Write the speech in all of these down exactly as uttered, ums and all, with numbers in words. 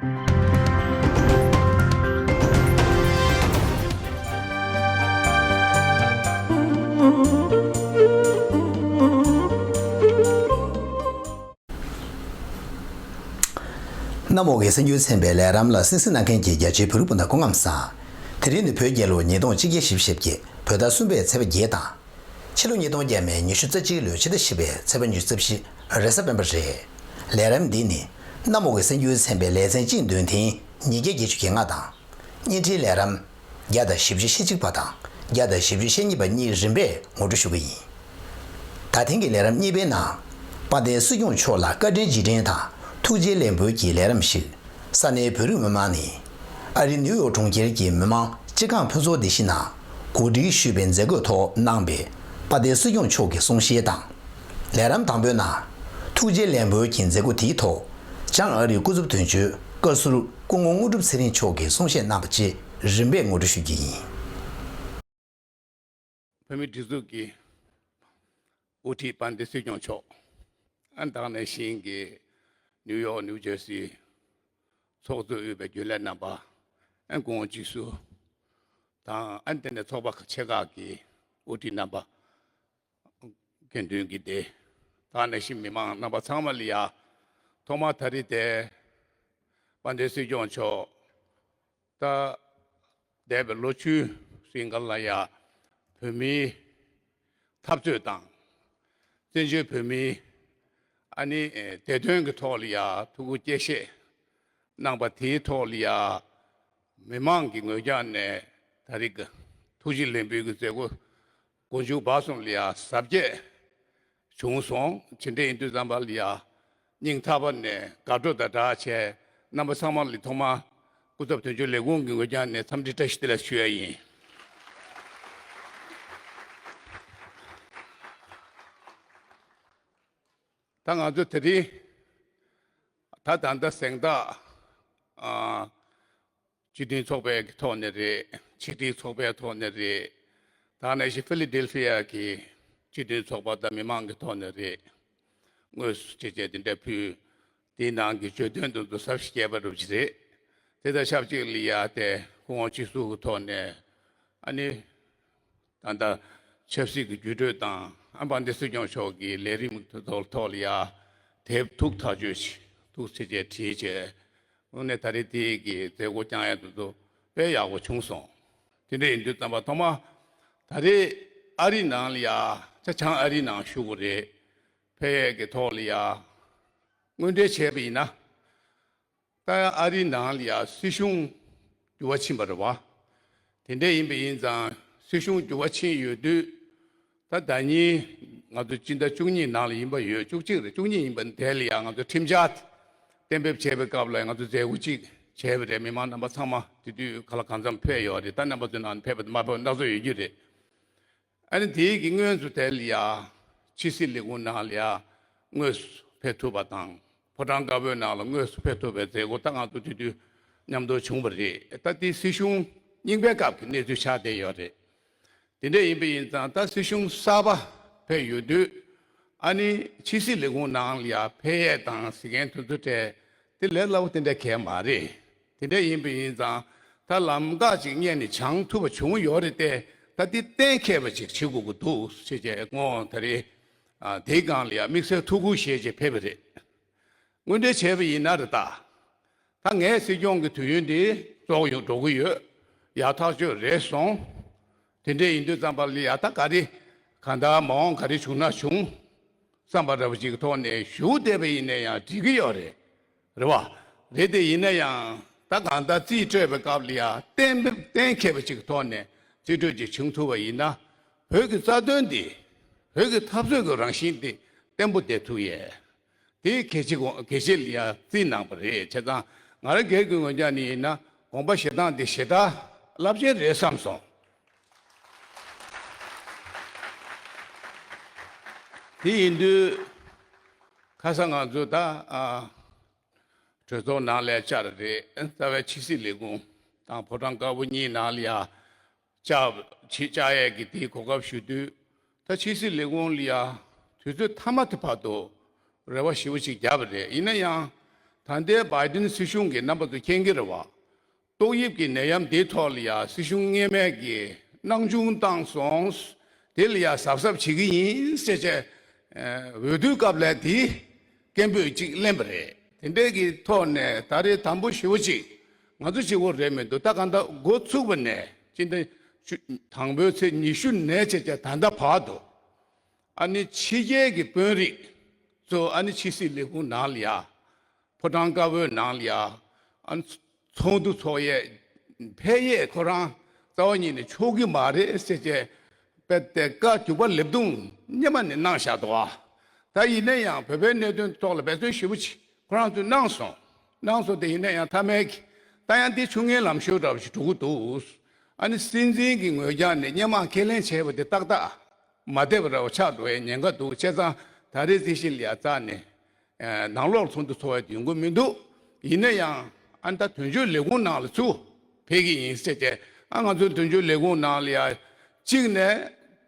གནམ་འོག་གི་གསར་འགྱུར་ཚན་པའི་ལས་རིམ་ལ་གསན་གཟིགས་གནང་མཁན་གྱི་རྒྱ་ཆེའི་བོད་རིགས་སྤུན་ཟླ་སྐུ་ཁམས་བཟང་། དེ་རིང་ནི་བོད་རྒྱལ་ལོ་ཉིས་སྟོང་ཆིག་བརྒྱ་བཞི་བཅུ་ཞེ་བརྒྱད། བོད་ཟླ་གསུམ་པའི་ཚེས་པ་བརྒྱད་དང་། ཕྱི་ལོ་ཉིས་སྟོང་བརྒྱ་མེད་ཉི་ཤུ་རྩ་གཅིག་ལོའི་ཕྱི་ཟླ་བཞི་པའི་ཚེས་པ་ཉི་ཤུ་རྩ་བཞི། རེས་གཟའ་སྤེན་པ་རེད། ལས་རིམ་འདི་ནི་གནམ་འོག་གི་གསར་འགྱུར་ཚན་པའི་ལེ་ཚན་གཅིག་འདོན་ཐེངས་ཉིས་བརྒྱ་བརྒྱད་ཅུ་གྱ་ལྔ་དང་། བརྙན་འཕྲིན་ལས་རིམ་བརྒྱ་དང་བཞི་བཅུ་ཞེ་གཅིག་པ་དང་བརྒྱ་དང་བཞི་བཅུ་ཞེ་གཉིས་པ་གཉིས་རིམ་པས་ངོ་སྤྲོད་ཞུ་གི་ཡིན། ད་ཐེངས་ཀྱི་ལས་རིམ་གཉིས་པའི་ནང་། དཔལ་ལྡན་སྲིད་སྐྱོང་མཆོག་ལ་བཀའ་དྲིན་རྗེས་དྲན་དང་ཐུགས་རྗེ་ལེགས་འབུལ་གྱི་ལས་རིམ་ཞིག་ས་གནས་བོད་རིགས་མི་མང་ནས། ཨ་རིའི་ནིའུ་ཡོག་གྲོང་ཁྱེར་གྱི་མི་མང་སྤྱི་ཁང་ཕུན་ཚོགས་སྡེ་བཞི་ནང་གོ་སྒྲིག་ཞུས་པའི་མཛད་སྒོའི་ཐོག་གནང་པའི་དཔལ་ལྡན་སྲིད་སྐྱོང་མཆོག་གི་གསུང་བཤད་དང་། ལས་རིམ་དང་པོའི་ནང་། ཐུགས་རྗེ་ལེགས་འབུལ་གྱི་མཛད་སྒོ་དེའི་ཐོག་བྱང་ཨ་རིའི་སྐུ་ཚབ་དོན་གཅོད་བཀའ་ཟུར་སྐུ་ངོ་དངོས་གྲུབ་ཚེ་རིང་མཆོག་གིས་གསུང་བཤད་གནང་བ་བཅས་རིམ་པས་ངོ་སྤྲོད་ཞུ་རྒྱུ་ཡིན། བོད་མིའི་སྒྲིག་འཛུགས་ཀྱི་དབུ་ཁྲིད་དཔལ་ལྡན་སྲིད་སྐྱོང་མཆོག་ཨ་ནི་ད་ག་ནང་བཞིན་གྱི་ནིའུ་ཡོག་ནིའུ་ཇར་སི་ཚོགས་གཙོས་དབུས་པའི་རྒྱུན་ལས་རྣམ་པ། ཨ་ནི་སྐུ་ངོ་སྤྱི་ཟུར་དང་། ཨ་ནི་དེ་ནས་ཚོགས་པ་ཆེ་ཁག་གི་དབུ་ཁྲིད་རྣམ་པ། དགེ་འདུན་གྱི་སྡེ། ད་ག་ནང་བཞིན་མི་མང་རྣམ་པ་ཚང་མ་ལ་ཡ། ཐོག་མར་ད་རེས་དེ་དཔལ་ལྡན་སྲིད་སྐྱོང་མཆོག་ད་འདས་པའི་ལོ་བཅུ་རིང་ག་ལ་ཡ་བོད་མིའི་འཐབ་རྩོད་དང་། བཙན་བྱོལ་བོད་མིའི་ཨ་ནི་བདེ་དོན་གྱི་ཐོག་ལ་ཡ་ཐུགས་ཁུར་བསྐྱེད་བཞེས་གནང་པ་དེའི་ཐོག་ལ་ཡ་མི་མང་གི་ངོས་ཀྱང་ནས་ད་རེས་ཀྱི་ཐུགས་རྗེ་ལེགས་འབུལ་གྱི་མཛད་སྒོ་མགོ་མཇུག་བར་གསུམ་ལ་ཡ་གཟབ་རྒྱས་བྱུང་སོང་། ཇི་འདྲ་ཡིན་དུས་ཙམ་པ་ལ་ཡ་སྙིང་ཐག་པ་ནས་དགའ་སྤྲོ་དང་སྦྲགས་བྱས། རྣམ་པ་ཚང་མ་ལ་ཐོག་མར་སྐུ་ཚབ་དོན་གཅོད་ལས་ཁུངས་ཀྱི་ངོས་ཀྱང་ནས་འཚམས་འདྲི་བཀྲ་ཤིས་བདེ་ལེགས་ཞུ་ཡ་ཡིན། ད་ང་ཚོ་དེ་རིང་ད་ད་ལྟ་གཟེངས་རྟགས་ཨ། སྤྱི་མཐུན་ཚོགས་པའི་ཐོག་ནས་རེད། ཕྱི་དྲིལ་ཚོགས་པའི་ཐོག་ནས་རེད། ད་ནང་བཞིན་ཕི་ལི་ཌེལ་ཕི་ཡ་གི་སྤྱི་མཐུན་ཚོགས་པ་དང་མི་མང་གི་ཐོག་ནས་རེད། དངོས་སུ་ཅེས་བྱས་དེ་འདྲ་ཕུལ། དེའི་ནང་གི་བརྗོད་དོན་དེ་ཚོ་ཟབ་ཞིང་རྒྱས་པ་རུ་ཅིག་རེད། དེ་དང་ཆབས་ཅིག་ལ་ཡ་དེ་སྐུ་ངོ་སྤྱི་ཟུར་གི་ཐོག་ནས་ཨ་ནི། ད་ལྟ་ཆབ་སྲིད་ཀྱི་འགྱུར་འགྲོས་དང་ཨ་དཔལ་ལྡན་སྲིད་སྐྱོང་མཆོག་གི་ལས་རིམ་དེ་ཚོ་ཐོག་ལ་ཡ་དེབ་ཐུགས་ཐག་གཅོད་བྱས། ཐུགས་ཆེ་ཆེ་བྲིས་བྱས། དངོས་གནས་ད་རེས་དེའི་གི་མཛད་སྒོ་བསྐྱངས་ཡ་དེ་ཚོ་དཔེ་ཡག་པོ་བྱུང་སོང་། དེ་འདྲ་ཡིན་དུས་ཙམ་པ་ཐོག་མ་ད་རེས་ཨ་རི་ནང་ལ་ཡ་ཆ་བྱང་ཨ་རི་ནང་བཞུགས་དགོས་རེད། ཕེབས་ཡས་ཀྱི་ཐོག་ལ་ཡ་དངོས་འབྲེལ་བྱས་པ་ཡིན་ན། ད་ཡང་ཨ་རི་ནང་ལ་ཡང་སྲིད་གཞུང་འགྱུར་བ་ཕྱིན་པ་རེད་བ། དེ་འདྲ་ཡིན་པ་ཡིན་ཙང་སྲིད་གཞུང་འགྱུར་བ་ཕྱིན་ཡོད་དུས། ད་ཟླ་ཉིན་ང་ཚོ་སྤྱི་ཟླ་བཅུ་གཉིས་ནང་ལ་ཡིན་པ་ཡོད། བཅུ་གཅིག་རེད། བཅུ་གཉིས་ཡིན་པ་དེ་ལ་ཡང་ང་ཚོ་ཁྲིམས་འཆར་གཏན་འབེབས་བྱས་པའི་སྐབས་ལ་ང་ཚོ་མཛད་སྒོ་གཅིག་བྱས་པ་རེད། མི་མང་རྣམ་པ་ཚང་མ་དེ་དུས་ག་ལ་གང་འཚམ་ཕེབས་ཡོད་རེད། ད་རྣམ་པ་ཚོའི་ནང་ཕེབས་པ་དང་མ་ཕེབས་པ་སྣ་ཚོགས་ཡོད་རྒྱུ་རེད། ཨ་ནི་དེའི་གི་སྔོན་དུ་དེ་ལ་ཡ་ཕྱི་སྲིད་ལས་ཁུངས་ནང་ལ་ཡ་དངོས་སུ་ཕེབས་ཐུབ་པ་དང་། ཕོ་བྲང་དཀར་པོའི་ནང་ལ་དངོས་སུ་ཕེབས་ཐུབ་པའི་མཛད་སྒོ་ད་ང་ཚོ་དེ་དུས་མཉམ་དུ་བྱུང་བ་རེད། ད་དེ་སྲིད་གཞུང་རྙིང་པའི་སྐབས་ཀྱི་གནས་ཚུལ་ཆགས་བསྡད་ཡོད་རེད། དེ་འདྲ་ཡིན་པ་ཡིན་ཙང་ད་སྲིད་གཞུང་གསར་པ་ཕེབས་ཡོད་དུས། ཨ་ནི་ཕྱི་སྲིད་ལས་ཁུངས་ནང་ལ་ཡ་ཕེབས་ཡས་དང་ཟེར་མཁན་དེ་ཚོ་གྲས་དེ་ལས་སླ་པོ་དེ་འདྲ་གང་ཡང་མ་རེད། དེ་འདྲ་ཡིན་པ་ཡིན་ཙང་ད་ལམ་ཁ་ཅིག་སྔོན་ནས་བྱང་ཐུབ་པ་བྱུང་ཡོད་རེད་དེ། ད་འདི་གཏན་འཁེལ་བ་ཅིག་བྱེད་དགོས་ཀྱི་འདུག་ཟེར་བྱས་སྔོན་ད་རེས་ཨ་དེའི་སྒང་ལ་ཡང་དམིགས་བསལ་ཐུགས་ཁུར་བཞེས་བྱས་ཕེབས་པ་རེད། དངོས་འབྲེལ་བྱས་པ་ཡིན་ན་རེད་ད། ད་ངའི་སྲིད་སྐྱོང་གི་དུས་ཡུན་འདི་རྫོགས་ཡོང་འགྲོ་གི་ཡོད། ཡག་ཐག་ཆོད་རེད་སོང་། དེ་འདྲ་ཡིན་དུས་ཙམ་པ་ལ་ཡ་ད་ག་རེ་གང་ལྟར་མ་འོངས་ག་རེ་བྱུང་ན་བྱུང་བསམ་པ་འདྲ་པོ་ཅིག་གི་ཐོག་ནས་བཞུགས་བསྡད་པ་ཡིན་ན་ཡང་འགྲིག་གི་ཡོད་རེད། རེད་བ། རེད་དེ་ཡིན་ན་ཡང་ད་གང་ལྟར་རྩིས་སྤྲོད་པའི་སྐབས་ལ་ཡ་གཏན་འབེབས་གཏན་འཁེལ་བ་ཅིག་གི་ཐོག་ནས་རྩིས་སྤྲོད་ཅིག་བྱུང་ཐུབ་པ་ཡིན་ན། བོད་ཀྱི་རྩ་དོན་འདི། བོད་ཀྱི་འཐབ་རྩོད་ཀྱི་རང་བཞིན་འདི་བརྟན་པོ་བསྡད་ཐུབ་ཡས། དེ་གལ་ཆེ་གོ་གལ་ཆེ་ལ་ཡ་རྩིས་གནང་པ་རེད། བྱས་ཙང་ང་རང་སྒེར་གྱི་ངོས་ཀྱང་ནས་ཡིན་ན་དགོངས་པ་བཞེས་སྟངས་འདི་ཞེ་དྲག་རླབས་ཆེན་རེད་བསམ་སོང་། དེ་ཡིན་དུས་ཁ་སང་ང་ཚོ་ད་ཨ་གྲོས་ཚོགས་ནང་ལ་བཅར་རེད། རྩ་བའི་ཕྱི་སྲིད་ལས་ཁུངས་དང་ཕོ་བྲང་དཀར་པོ་གཉིས་ནང་ལ་ཡ་བཅར་ཕྱི་བཅར་ཡས་ཀྱི་དེའི་གོ་སྐབས་ཞུ་དུས། ད་ཕྱི་སྲིད་ལས་ཁུངས་ལ་ཡ་དུས་ཚོད་མཐའ་མ་དེ་བར་དུ་རེ་བ་ཞེ་པོ་ཅིག་བརྒྱབ་པ་རེད། ཡིན་ན་ཡང་ ད་ལྟའི་བའི་ཌེན་སྲིད་གཞུང་གི་རྣམ་པ་ཚོ་མཁྱེན་གྱི་རེད་བ། ཏོག་དབྱིབས་ཀྱི་ནད་ཡམས་འདིའི་ཐོག་ལ་ཡ་སྲིད་གཞུང་སྔོན་མའི་གི་སྣང་ཆུང་བཏང་སོང་། དེ་ལ་ཡ་གཟབ་གཟབ་བྱེད་ཀྱི་ཡིན་ཟེར་བྱས། ཨ། འོས་བསྡུའི་སྐབས་ལ་དེ་སྐད་འབོད་ཅིག་ལེན་པ་རེད། དེ་འདྲའི་གི་ཐོག་ནས་ད་རེས་དང་པོ་ཞེ་པོ་ཅིག་ང་ཚོ་གཅིག་པོ་རེད་མི་འདུག་ད་གང་ལྟར་འགོ་ཚུགས་པ་ནས་སྤྱི་ཟླ་དང་པོའི་ཚེས་ཉི་ཤུ་ནས་བྱས་བྱས་ད་ལྟ་བར་དུ། ཨ་ནི་ཕྱི་རྒྱལ་གྱི་དཔོན་རིགས་ཚོ་ཨ་ནི་ཕྱི་སྲིད་ལས་ཁུངས་ནང་ལ་ཡ། ཕོ་བྲང་དཀར་པོའི་ནང་ལ་ཡ། ཨ་ནི་ཚོགས་འདུ་ཚོགས་ཡས་ཕེབས་ཡས་ཁོ་རང་རྩ་བ་ཉིད་ནས་ཆོག་གི་མ་རེད་ཟེར་བྱས། དཔེ་དེ་བཀའ་རྒྱུག་པ་ལེབ་རྡུང་སྔོན་མ་ནས་གནང་བཞག་འདུག་ཨ། ད་ཡིན་ན་ཡང་བོད་པའི་གནད་དོན་ཐོག་ལ་འབད་བརྩོན་ཞེ་པོ་ཅིག་ཁོ་རང་ཚོས་གནང་སོང་། གནང་སོང་། དེ་ཡིན་ན་ཡང་མཐའ་མའི་གི་ད་ཡང་འདི་ཆུ་ངན་ལམ་ཤོར་འདྲ་བོ་ཞིག་འགྲོ་གི་འདུག་ཨ་ནི་སྲིད་འཛིན་གྱི་ངོས་རྒྱག་ནས་སྔོན་མ་ཁས་ལེན་བྱས་པ་དེ་ཏག་ཏག་མ་བསྡད་པ་འདྲ་བོ་ཆགས་འགྲོ་བའི་ཉེན་ཁ་འདུག་བྱས་ཙང་ད་རེས་རྩིས་ཞིབ་ལ་ཡ་རྩ་ནས། ཨ། ནང་ལོགས་ཚོགས་འདུ་ཚོགས་ཡ་དེ་ཡོང་གི་མི་འདུག་ཡིན་ན་ཡང་ཨ་ནི་ད་དོན་གཅོད་ལས་ཁུངས་ནང་ལ་ཚུར་ཕེབས་ཀྱི་ཡིན་ཟེར་བྱས། ཨ། ང་ཚོའི་དོན་གཅོད་ལས་ཁུངས་ནང་ལ་ཡ་གཅིག་ནས་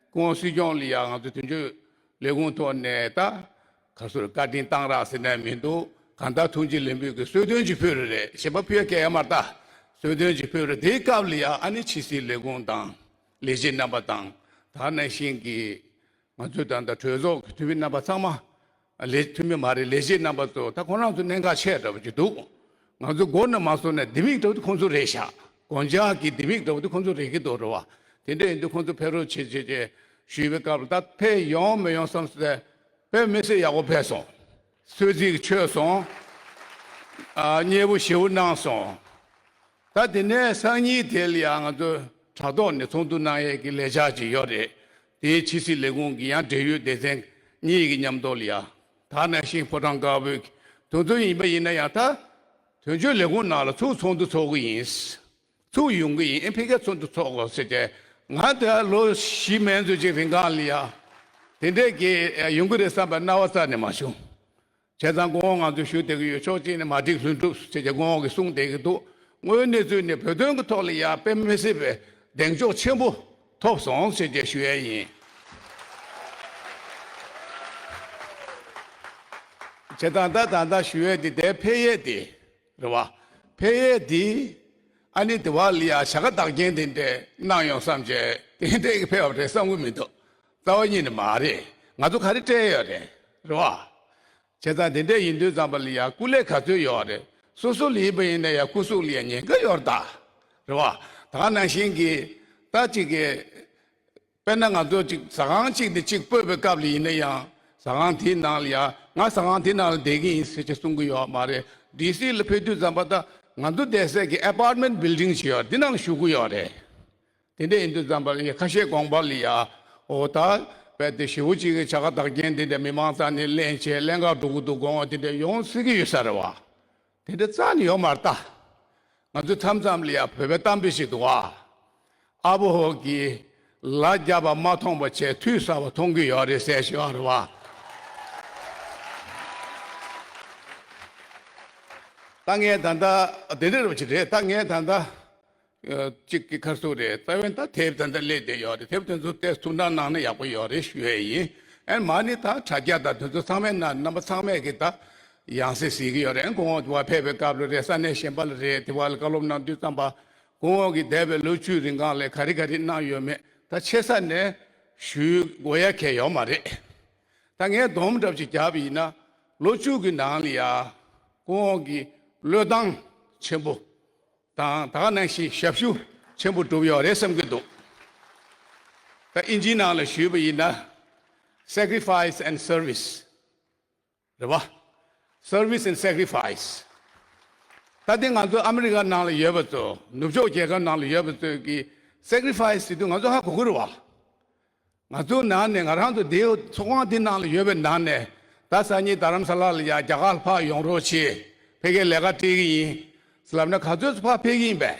སྐུ་ངོ་སྲིད་སྐྱོང་ལ་ཡ་ང་ཚོའི་དོན་གཅོད་ལས་ཁུངས་ཐོག་ནས་ད་ག་ཚོད་བཀའ་དྲིན་བཏང་རག་ཟེར་ནས་མི་འདུག་གང་ལྟར་ཐུགས་རྗེ་ལེགས་འབུལ་གྱི་གསོལ་སྟོན་ཅིག་ཕུལ་རེ་རེད། གཞན་པ་ཕུལ་ཡ་གལ་ཡོད་མ་རེད། ད་གསོལ་སྟོན་ཅིག་ཕུལ་རེ། དེའི་སྐབས་ལ་ཡ་ཨ་ནི་ཕྱི་སྲིད་ལས་ཁུངས་དང་ལས་བྱེད་རྣམ་པ་དང་། ད་ནང་བཞིན་གྱི་ང་ཚོའི་ད་ལྟ་གྲོས་ཚོགས་ཀྱི་འཐུས་མི་རྣམ་པ་ཚང་མ། ལས་འཐུས་མི་མ་རེད། ལས་བྱེད་རྣམ་པ་ཚོ་ད་ཁོང་རང་ཚོ་གནད་འགག་ཆེ་འདྲ་པོ་ཅིག་འདུག་ང་ཚོ་མགོ་ནས་མ་བཟུང་ནས་ལྡེ་མིག་འདྲ་པོ་དེ་ཁོང་ཚོ་རེད་ཤག་དགོངས་འཆར་གྱི་ལྡེ་མིག་འདྲ་པོ་དེ་ཁོང་ཚོ་རེད་ཀྱི་འདུག་རེད་བ། དེ་འདྲ་ཡིན་དུས་ཁོང་ཚོ་ཕེབས་རོགས་བྱེད་བྱེད་བྱེད་ཞུས་པའི་སྐབས་ལ། ད་ཕེབས་ཡོང་མི་ཡོང་བསམ་སོང་། དཔེ་མི་སྲིད་ཡག་པོ་ཕེབས་སོང་། གསོལ་ཚིགས་མཆོད་སོང་། ཨ། མཉེས་པོ་ཞེ་པོ་གནང་སོང་། ད་དེ་ནས་སང་ཉིན་དེ་ལ་ཡང་ང་ཚོ་དྲ་ཐོག་ནས་ཚོགས་འདུ་གནང་ཡས་ཀྱི་ལས་འཆར་ཅིག་ཡོད་རེད། དེའི་ཕྱི་སྲིད་ལས་ཁུངས་ཀྱི་ཡང་འབྲེལ་ཡོད་སྡེ་ཚན་གཉིས་ཀྱི་མཉམ་དུ་ལ་ཡ། ད་ནང་བཞིན་ཕོ་བྲང་དཀར་པོའི་དུས་ཚོད་ཡིན་པ་ཡིན་ན་ཡང་ད་དོན་གཅོད་ལས་ཁུངས་ནང་ལ་ཚུར་ཚོགས་འདུ་ཚོགས་ཀྱི་ཡིན། ཚུར་ཡོང་གི་ཡིན། ཨེ། ཕ་གིར་ཚོགས་འདུ་ཚོགས་དགོས་ཟེར་ཏེ། ང་དེ་ལོ་བཞི་མན་ཙམ་ཅིག་རིང་གང་ལ་ཡ་དེ་འདྲས་ཀྱི་ཡོང་གི་རེད་བསམ་པའི་སྣང་བ་རྩ་ནས་མ་བྱུང་། བྱས་ཙང་སྐུ་ངོ་ང་ཚོས་ཞུ་བསྡད་ཀྱི་ཡོད། ཕྱོགས་གཅིག་ནས་མ་འགྲིག་ལྷུན་གྲུབ་ཟེར་བྱས་སྐུ་ངོ་གིས་གསུངས་བསྡད་ཀྱི་འདུག་དངོས་ཡོད་གནས་ཚུལ་ནི་བོད་དོན་གྱི་ཐོག་ལ་ཡ་དཔེ་མི་སྲིད་པའི་གདེང་འཇོག་ཆེན་པོ་ཐོབ་སོང་ཟེར་བྱས་ཞུ་ཡས་ཡིན། བྱས་ཙང་ད་ད་ལྟ་ཞུ་ཡས་འདི་དེ་ཕེབས་ཡས་འདི་རེད་བ། ཕེབས་ཡས་འདི་ཨ་ནི་དེ་བ་ལ་ཡ་བྱ་དགའ་རྟགས་རྒྱན་དེ་འདྲས་གནང་ཡོང་བསམ་བྱས་དེ་འདྲས་ཀྱི་ཕེབས་པ་རེད་བསམ་གྱི་མི་འདུག་རྩ་བ་ཉིད་ནས་མ་རེད། ང་ཚོ་ག་རེ་སྤྲད་ཡོད་རེད། རེད་བ། བྱས་ཙང་དེ་འདྲ་ཡིན་དུས་ཙམ་པ་ལ་ཡ་སྐུ་ལས་ག་ཚོད་ཡོད་རེད། སོ་སོ་ལ་ཡིན་པ་ཡིན་ན་ཡ་སྐུ་གཟུགས་ལ་ཡ་ཉེན་ཁ་ཡོད་རེད་ད། རེད་བ། ད་ག་ནང་བཞིན་གྱི་ད་ཅིག་གི། དཔེར་ན་ང་ཚོ་ཅིག་ཟ་ཁང་གཅིག་ནས་གཅིག་སྤོས་པའི་སྐབས་ལ་ཡིན་ན་ཡང་། ཟ་ཁང་དེའི་ནང་ལ་ཡ་ང་ཟ་ཁང་དེའི་ནང་ལ་བསྡད་ཀྱི་ཡིན་ཟེར་ཅིག་གསུང་གི་ཡོད་མ་རེད། ཌི་སི་ལ་ཕེབས་དུས་ཙམ་པ་ད་ང་ཚོ་བསྡད་སའི་གི་ཨེ་པར་ཊི་མེན་ཊི་བིལ་ཌིང་ཞིག་ཡོད་རེད། འདི་ནང་ལ་བཞུགས་ཀྱི་ཡོད་རེད། དེ་འདྲ་ཡིན་དུས་ཙམ་པ་ལ་ཡ་ཁ་ཤས་དགོངས་པ་ལ་ཡ། འོ་ད་དཔེ་དེ་ཞེ་པོ་ཅིག་གི་བྱ་དགའ་རྟགས་རྒྱན་དེ་འདྲ་མི་མང་རྩ་ནས་ལེན་བྱས་ལེན་གར་འགྲོ་གི་འདུག་དགོངས་པ་དེ་འདྲ་ཡོང་སྲིད་ཀྱི་ཡོད་ས་རེད་བ། དེ་འདྲ་རྩ་ནས་ཡོད་མ་རེད་ད། ང་ཚོ་མཚམས་མཚམས་ལ་ཡ་བོད་པའི་གཏམ་དཔེ་ཞིག་འདུག་ཨ། ཨ་བོ་ཧོ་གིས་ལ་རྒྱབ་པ་མ་མཐོང་བ་བྱས་ཐུད་གསར་པ་མཐོང་གི་ཡོད་རེད་ཟེར་ཞུ་བ་རེད་བ། ད་ངས་ད་ལྟ་དེ་འདྲ་རུ་ཅིག་རེད། ད་ངས་ད་ལྟ་ཨ། གཅིག་གི་ཁར་སོ་རེད། རྩ་བའི་ད་དེབ་ད་ལྟ་སླེབས་བསྡད་ཡོད་རེད། དེབ་དེ་ཚོ་ཏོག་ཙམ་ཐུགས་སྣང་གནང་ན་ཡག་པོ་ཡོད་རེད་ཞུ་ཡས་ཡིན། ཨེ་མ་ནི་ད་དྲ་རྒྱ་དང་དེ་ཚོ་ཚང་མའི་ནང་རྣམ་པ་ཚང་མས་ཀྱི་ད་ཡང་སེ་གཟིགས་ཀྱི་ཡོད་རེད། ཨེ་སྐུ་ངོ་དེ་བ་ཕེབས་པའི་སྐབས་ལ་རེད། ས་གནས་གཞན་པ་ལ་རེད། དེ་བ་ལ་བཀའ་སློབ་གནང་དུས་ཙམ་པ་སྐུ་ངོ་གིས་འདས་པའི་ལོ་བཅུའི་རིང་གང་ལ་ག་རེ་ག་རེ་གནང་ཡོད་མེད་ད་ཆེ་ས་ནས་ཞུ་དགོས་ཡ་གང་ཡང་ཡོད་མ་རེད། ད་ངས་སྡོམ་འདྲ་པོ་ཅིག་བརྒྱབ་པ་ཡིན་ན་ལོ་བཅུ་གི་ནང་ལ་ཡ་སྐུ་ངོ་གིས་བློས་བཏང་ཆེན་པོ་དང་ད་ག་ནང་བཞིན་ཞབས་ཞུ་ཆེན་པོ་བསྒྲུབས་ཡོད་རེད་བསམ་གྱི་འདུག་ད་ཨིན་ཇིའི་ནང་ལ་ཞུས་པ་ཡིན་ན། Sacrifice and Service རེད་བ། Service and Sacrifice། ད་དེ་ང་ཚོ་ཨ་མི་རི་ཀ་ནང་ལ་ཡོད་པ་ཚོ། ནུབ་ཕྱོགས་རྒྱལ་ཁབ་ནང་ལ་ཡོད་པ་ཚོས་ཀྱི་སེ་ཀི་རི་ཕ་ཡི་སི་ཟེར་དུས་ང་ཚོ་ཧ་གོ་གི་རེད་བ། ང་ཚོའི་ནང་ནས་ང་རང་ཚོ་འདིའི་ཚོགས་ཁང་འདི་ནང་ལ་ཡོད་པའི་ནང་ནས་ད་སང་ཉིན་རྡ་རམ་ས་ལ་ལ་ཡ་རྒྱ་གར་ལ་ཕར་ཡོང་རོགས་བྱེད། ཕ་གིར་ལས་ཀ་སྤྲད་ཀྱི་ཡིན་ཟེར་ལབ་ན་ག་ཚོད་ཚོད་ཕར་ཕེབས་ཀྱི་ཡིན་པས།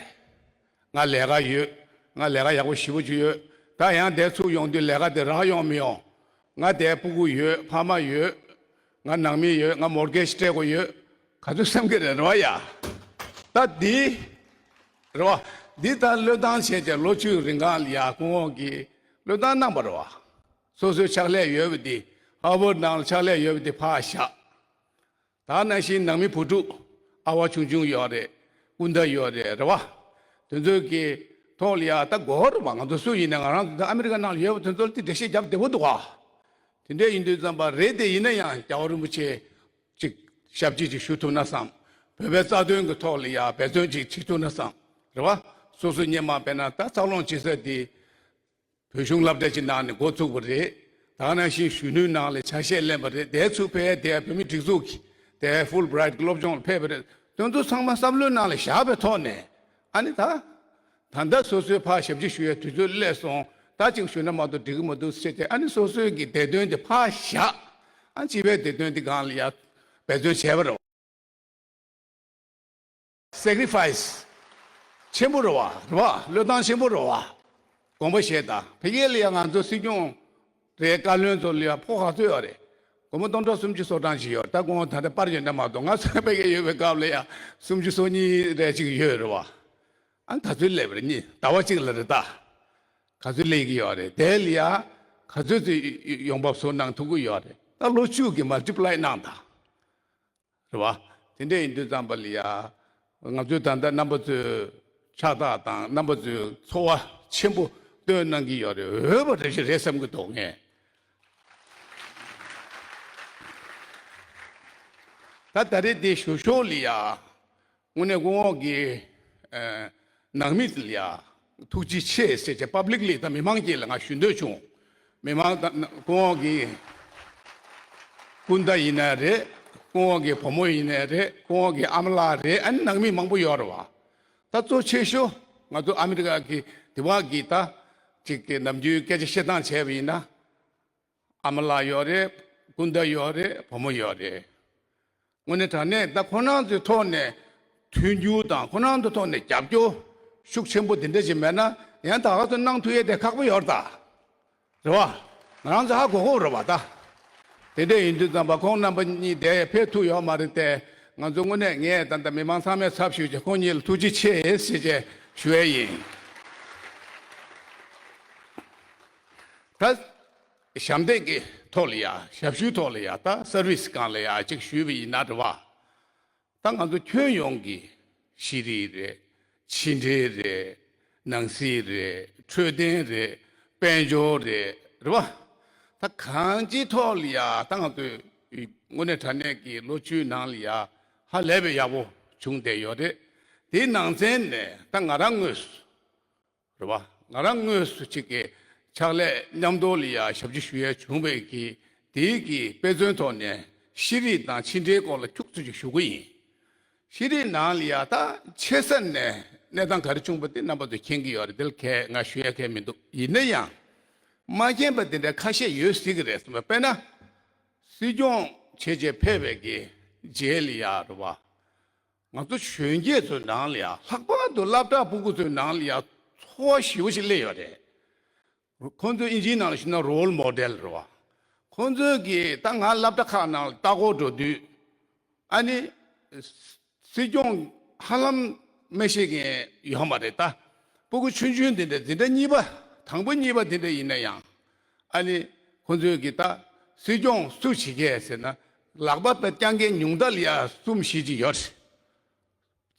ང་ལས་ཀ་ཡོད། ང་ལས་ཀ་ཡག་པོ་ཞེ་པོ་ཅིག་ཡོད། ད་ཡང་འདིར་ཚུར་ཡོང་དུས་ལས་ཀ་དེ་རག་ཡོང་མི་ཡོང་། ང་འདིར་སྤུ་གུ་ཡོད། ཕ་མ་ཡོད། ང་ནང་མི་ཡོད། ང་མོར་གེཇ་སྤྲད་དགོས་ཡོད། ག་ཚོད་བསམ་གྱི་རེད། རེད་བ་ཡ། ད་འདི་རེད་བ། འདི་ལྟར་བློས་བཏང་བྱས་ཏེ་ལོ་བཅུའི་རིང་གང་ལ་ཡ་སྐུ་ངོ་གིས་བློས་བཏང་གནང་བ་རེད་བ། སོ་སོའི་ཕྱག་ལས་ཡོད་པ་འདི། ཧར་ཝརཌ་ནང་ལ་ཕྱག་ལས་ཡོད་པ་འདི་ཕར་བཞག་ད་ནང་བཞིན་ནང་མི་བུ་ཕྲུག་ ཨ་བ་ཆུང་ཆུང་ཡོད་རེད། སྐུ་ཟླ་ཡོད་རེད། རེད་བ། དེ་ཚོའི་གི་ཐོག་ལ་ཡ་ད་གོ་རེད་བ། ང་ཚོ་སུ་ཡིན་ན་ང་རང་ཚོ་ཨ་མི་རི་ཀ་ནང་ལ་ཡོད་པ་དེ་ཚོ་ལ་དེ་འགྲེལ་བཤད་རྒྱབ་བདེ་པོ་འདུག་བ། དེ་འདྲ་ཡིན་དུས་ཙམ་པ་རེད། དེ་ཡིན་ན་ཡང་རྒྱལ་བ་རིན་པོ་ཆེ་ཅིག་ཞབས་ཕྱི་ཅིག་ཞུ་ཐུབ་ན་བསམ། བོད་པའི་རྩ་དོན་གྱི་ཐོག་ལ་ཡ་འབད་བརྩོན་ཅིག་བྱེད་ཐུབ་ན་བསམ། རེད་བ། སོ་སོའི་སྔོན་མ་དཔེར་ན་ད་འཚར་ལོངས་བྱེད་ས་དེ་བོད་གཞུང་སློབ་གྲྭ་ཅིག་ནང་ནས་འགོ་ཚུགས་པ་རེད། ད་ནང་བཞིན་གཞོན་ནུའི་ནང་ལ་ཆ་ཤས་ལེན་པ་རེད། དེའི་ཚུར་ཕེབས་དེ་བོད་མི་སྒྲིག་འཛུགས་ཀྱི་དེ་ཧྥུལ་བྷི་རའེ་ཊི་གི་སློབ་སྦྱོང་ལ་ཕེབས་པ་རེད། དེ་ཚོ་ཚང་མ་བསམ་བློའི་ནང་ལ་བཞག་པའི་ཐོག་ནས་ཨ་ནི་ད། ད་ལྟ་སོ་སོའི་ཕར་ཞབས་ཕྱི་ཞུ་ཡའི་དུས་ཚོད་སླེབས་སོང་། ད་ཅིག་ཞུ་ན་མ་གཏོགས་འགྲིག་གི་མི་འདུག་ཟེར་ཏེ་ཨ་ནི་སོ་སོའི་གི་བདེ་དོན་དེ་ཕར་བཞག་ཨ་སྤྱི་པའི་བདེ་དོན་དེ་སྒང་ལ་ཡ་འབད་བརྩོན་བྱས་པ་རེད། སེག་རི་ཕའི་སི་ཆེན་པོ་རེད་བ། རེད་བ། བློས་བཏང་ཆེན་པོ་རེད་བ། དགོངས་པ་བཞེས་དང་། ཕ་གི་ལ་ཡ་ང་ཚོ་སྲིད་སྐྱོང་རེད། བཀའ་བློན་ཚོ་ལ་ཡ་ཕོགས་ག་ཚོད་ཡོད་རེད། སྒོར་མོ་སྟོང་ཕྲག་སུམ་ཅུ་སོ་གྲངས་ཅིག་ཡོད། ད་ཁོང་ད་ལྟ་པར་ཡོད་འདྲ་མ་གཏོགས། ང་ཚོ་ཕ་གི་ཡོད་པའི་སྐབས་ལ་ཡ་སུམ་ཅུ་སོ་གཉིས་རེ་ཅིག་ཡོད་རེད་བ། ཨ་ནི་ག་ཚོད་སླེབས་རེད། གཉིས་ཟླ་བ་གཅིག་ལ་རེད་ད། ག་ཚོད་སླེབས་ཀྱི་ཡོད་རེད། དེ་ལ་ཡ་ག་ཚོད་ཚོད་ཡོང་འབབ་བཟོ་གནང་ཐུབ་ཀྱི་ཡོད་རེད། ད་ལོ་བཅུ་གི་མལ་ཊི་པ་ལའི་གནང་དང་། རེད་བ། དེ་འདྲ་ཡིན་དུས་ཙམ་པ་ལ་ཡ། ང་ཚོས་ད་ལྟ་རྣམ་པ་ཚོའི་ཕྱག་རྟགས་དང་རྣམ་པ་ཚོའི་ཚོར་བ་ཆེན་པོ་སྟོན་གནང་གི་ཡོད་རེད། འོས་པ་རེ་ཞིག་རེད་བསམ་གྱི་འདུག་ངས། ད་ད་རེས་འདི་ཞུ་ཞོར་ལ་ཡ། དངོས་གནས་སྐུ་ངོ་གི་ཨ་ནང་མི་ལ་ཡ་ཐུགས་རྗེ་ཆེ་ཟེར་བྱས་པབ་ལིག་ལི་ད་མི་མང་གི་ལ་ང་ཞུ་འདོད་བྱུང་། མི་མང་ད་སྐུ་ངོ་གི་སྐུ་ཟླ་ཡིན་ན་རེད། སྐུ་ངོ་གི་བུ་མོ་ཡིན་ན་རེད། སྐུ་ངོ་གི་ཨ་མ་ལགས་རེད། ཨ་ནི་ནང་མི་མང་པོ་ཡོད་རེད་བ། ད་གཙོ་ཆེ་ཤོས་ང་ཚོ་ཨ་མི་རི་ཀ་གི་དེ་བ་གི་ད་ཅིག་གི་ནམ་རྒྱུན་སྐད་ཆ་བཤད་སྟངས་བྱས་པ་ཡིན་ན། ཨ་མ་ལགས་ཡོད་རེད། སྐུ་ཟླ་ཡོད་རེད། བུ་མོ་ཡོད་རེད། དངོས་གནས་དྲང་གནས་ད་ཁོ་རང་ཚོའི་ཐོག་ནས་མཐུན་འགྱུར་དང་ཁོ་རང་ཚོའི་ཐོག་ནས་རྒྱབ་སྐྱོར་ཤུགས་ཆེན་པོ་འདི་འདྲ་ཞིག་མེད་ན་ཡང་ད་ག་ཚོད་གནང་ཐུབ་ཡས་དེ་ཁག་པོ་ཡོད་རེད་ད། རེད་བ། ང་རང་ཚོ་ཧ་གོ་གོ་རེད་བ་ད། དེ་འདྲ་ཡིན་དུས་ཙམ་པ་ཁོང་རྣམ་པ་གཉིས་དེ་ཕེབས་ཐུབ་ཡོད་མ་རེད་དེ། ང་ཚོ་དངོས་གནས་ངས་ད་ལྟ་མི་མང་ཚང་མའི་ཚབ་ཞུས་བྱས་ཁོང་གཉིས་ལ་ཐུགས་རྗེ་ཆེ་ཟེར་བྱས་ཞུ་ཡས་ཡིན། ད། ཞབས་འདེགས་ཀྱི་ཐོག་ལ་ཡ། ཞབས་ཞུའི་ཐོག་ལ་ཡ། ད་སར་བི་སི་སྒང་ལ་ཡ་ཅིག་ཞུས་པ་ཡིན་ན་རེད་བ། ད་ང་ཚོ་ཁྱོན་ཡོངས་ཀྱི་ཤེས་རིག་རེད། ཕྱི་འབྲེལ་རེད། ནང་སྲིད་རེད། འཕྲོད་བསྟེན་རེད། དཔལ་འབྱོར་རེད། རེད་བ། ད་གང་ཅིའི་ཐོག་ལ་ཡ་ད་ང་ཚོས་དངོས་གནས་དྲང་གནས་ཀྱི་ལོ་བཅུའི་ནང་ལ་ཡ་ཧ་ལས་པའི་ཡག་པོ་བྱུང་བསྡད་ཡོད་རེད། དེའི་ནང་ཚན་ནས་ད་ང་རང་དངོས་སུ། རེད་བ། ང་རང་དངོས་སུ་གཅིག་གི་ཕྱག་ལས་མཉམ་དུ་ལ་ཡ་ཞབས་ཕྱི་ཞུ་ཡས་བྱུང་བའི་གི་དེའི་གི་དཔེ་མཚོན་ཐོག་ནས་ཤེས་རིག་དང་ཕྱི་འབྲེལ་སྐོར་ལ་ཁྱུག་ཙམ་ཅིག་ཞུ་གི་ཡིན། ཤེས་རིག་ནང་ལ་ཡ་ད་ཆེ་ས་ནས་གནས་སྟངས་ག་རེ་བྱུང་པ་དེ་རྣམ་པ་ཚོས་མཁྱེན་གི་ཡོད་རེད། དེ་ལ་གས་ང་ཞུ་ཡས་གས་མི་འདུག་ཡིན་ན་ཡང་མ་མཁྱེན་པ་དེ་འདྲ་ཁ་ཤས་ཡོད་སྲིད་གི་རེད་བསམ་པ། དཔེར་ན་སྲིད་སྐྱོང་བྱས་བྱས་ཕེབས་པའི་གི་རྗེས་ལ་ཡ་རེད་བ། ང་ཚོ་གཞོན་སྐྱེས་ཚོའི་ནང་ལ་ཡ། ལྷག་པར་དུ་སློབ་གྲྭ་སྤུ་གུ་ཚོའི་ནང་ལ་ཡ་ཚོར་བ་ཞེ་པོ་ཞིག་སླེབས་ཡོད་རེད། ཁོང་ཚོ་ཨིན་ཇིའི་ནང་ལ་ཞུས་ན་རོལ་མོ་ཌེལ་རེད་བ། ཁོང་ཚོས་ཀྱིས་ད་ང་སློབ་གྲྭ་ཁག་ནང་ལ་ལྟ་སྐོར་འགྲོ་དུས། ཨ་ནི། སྲིད་སྐྱོང་ཧ་ལམ་མི་ཤེས་མཁན་ཡོད་མ་རེད་ད། སྤུ་གུ་ཆུང་ཆུང་དེ་འདྲ་འཛིན་གྲྭ་གཉིས་པ། དང་པོ་གཉིས་པ་དེ་འདྲ་ཡིན་ན་ཡང་། ཨ་ནི། ཁོ་ཚོས་ཀྱིས་ད་སྲིད་སྐྱོང་སུ་བྱེད་ཀྱི་ཟེར་ན། ལག་པ་དཔེ་བརྐྱང་མཁན་ཉུང་མཐའ་ལ་ཡ་གསུམ་བཞི་ཅིག་ཡོད་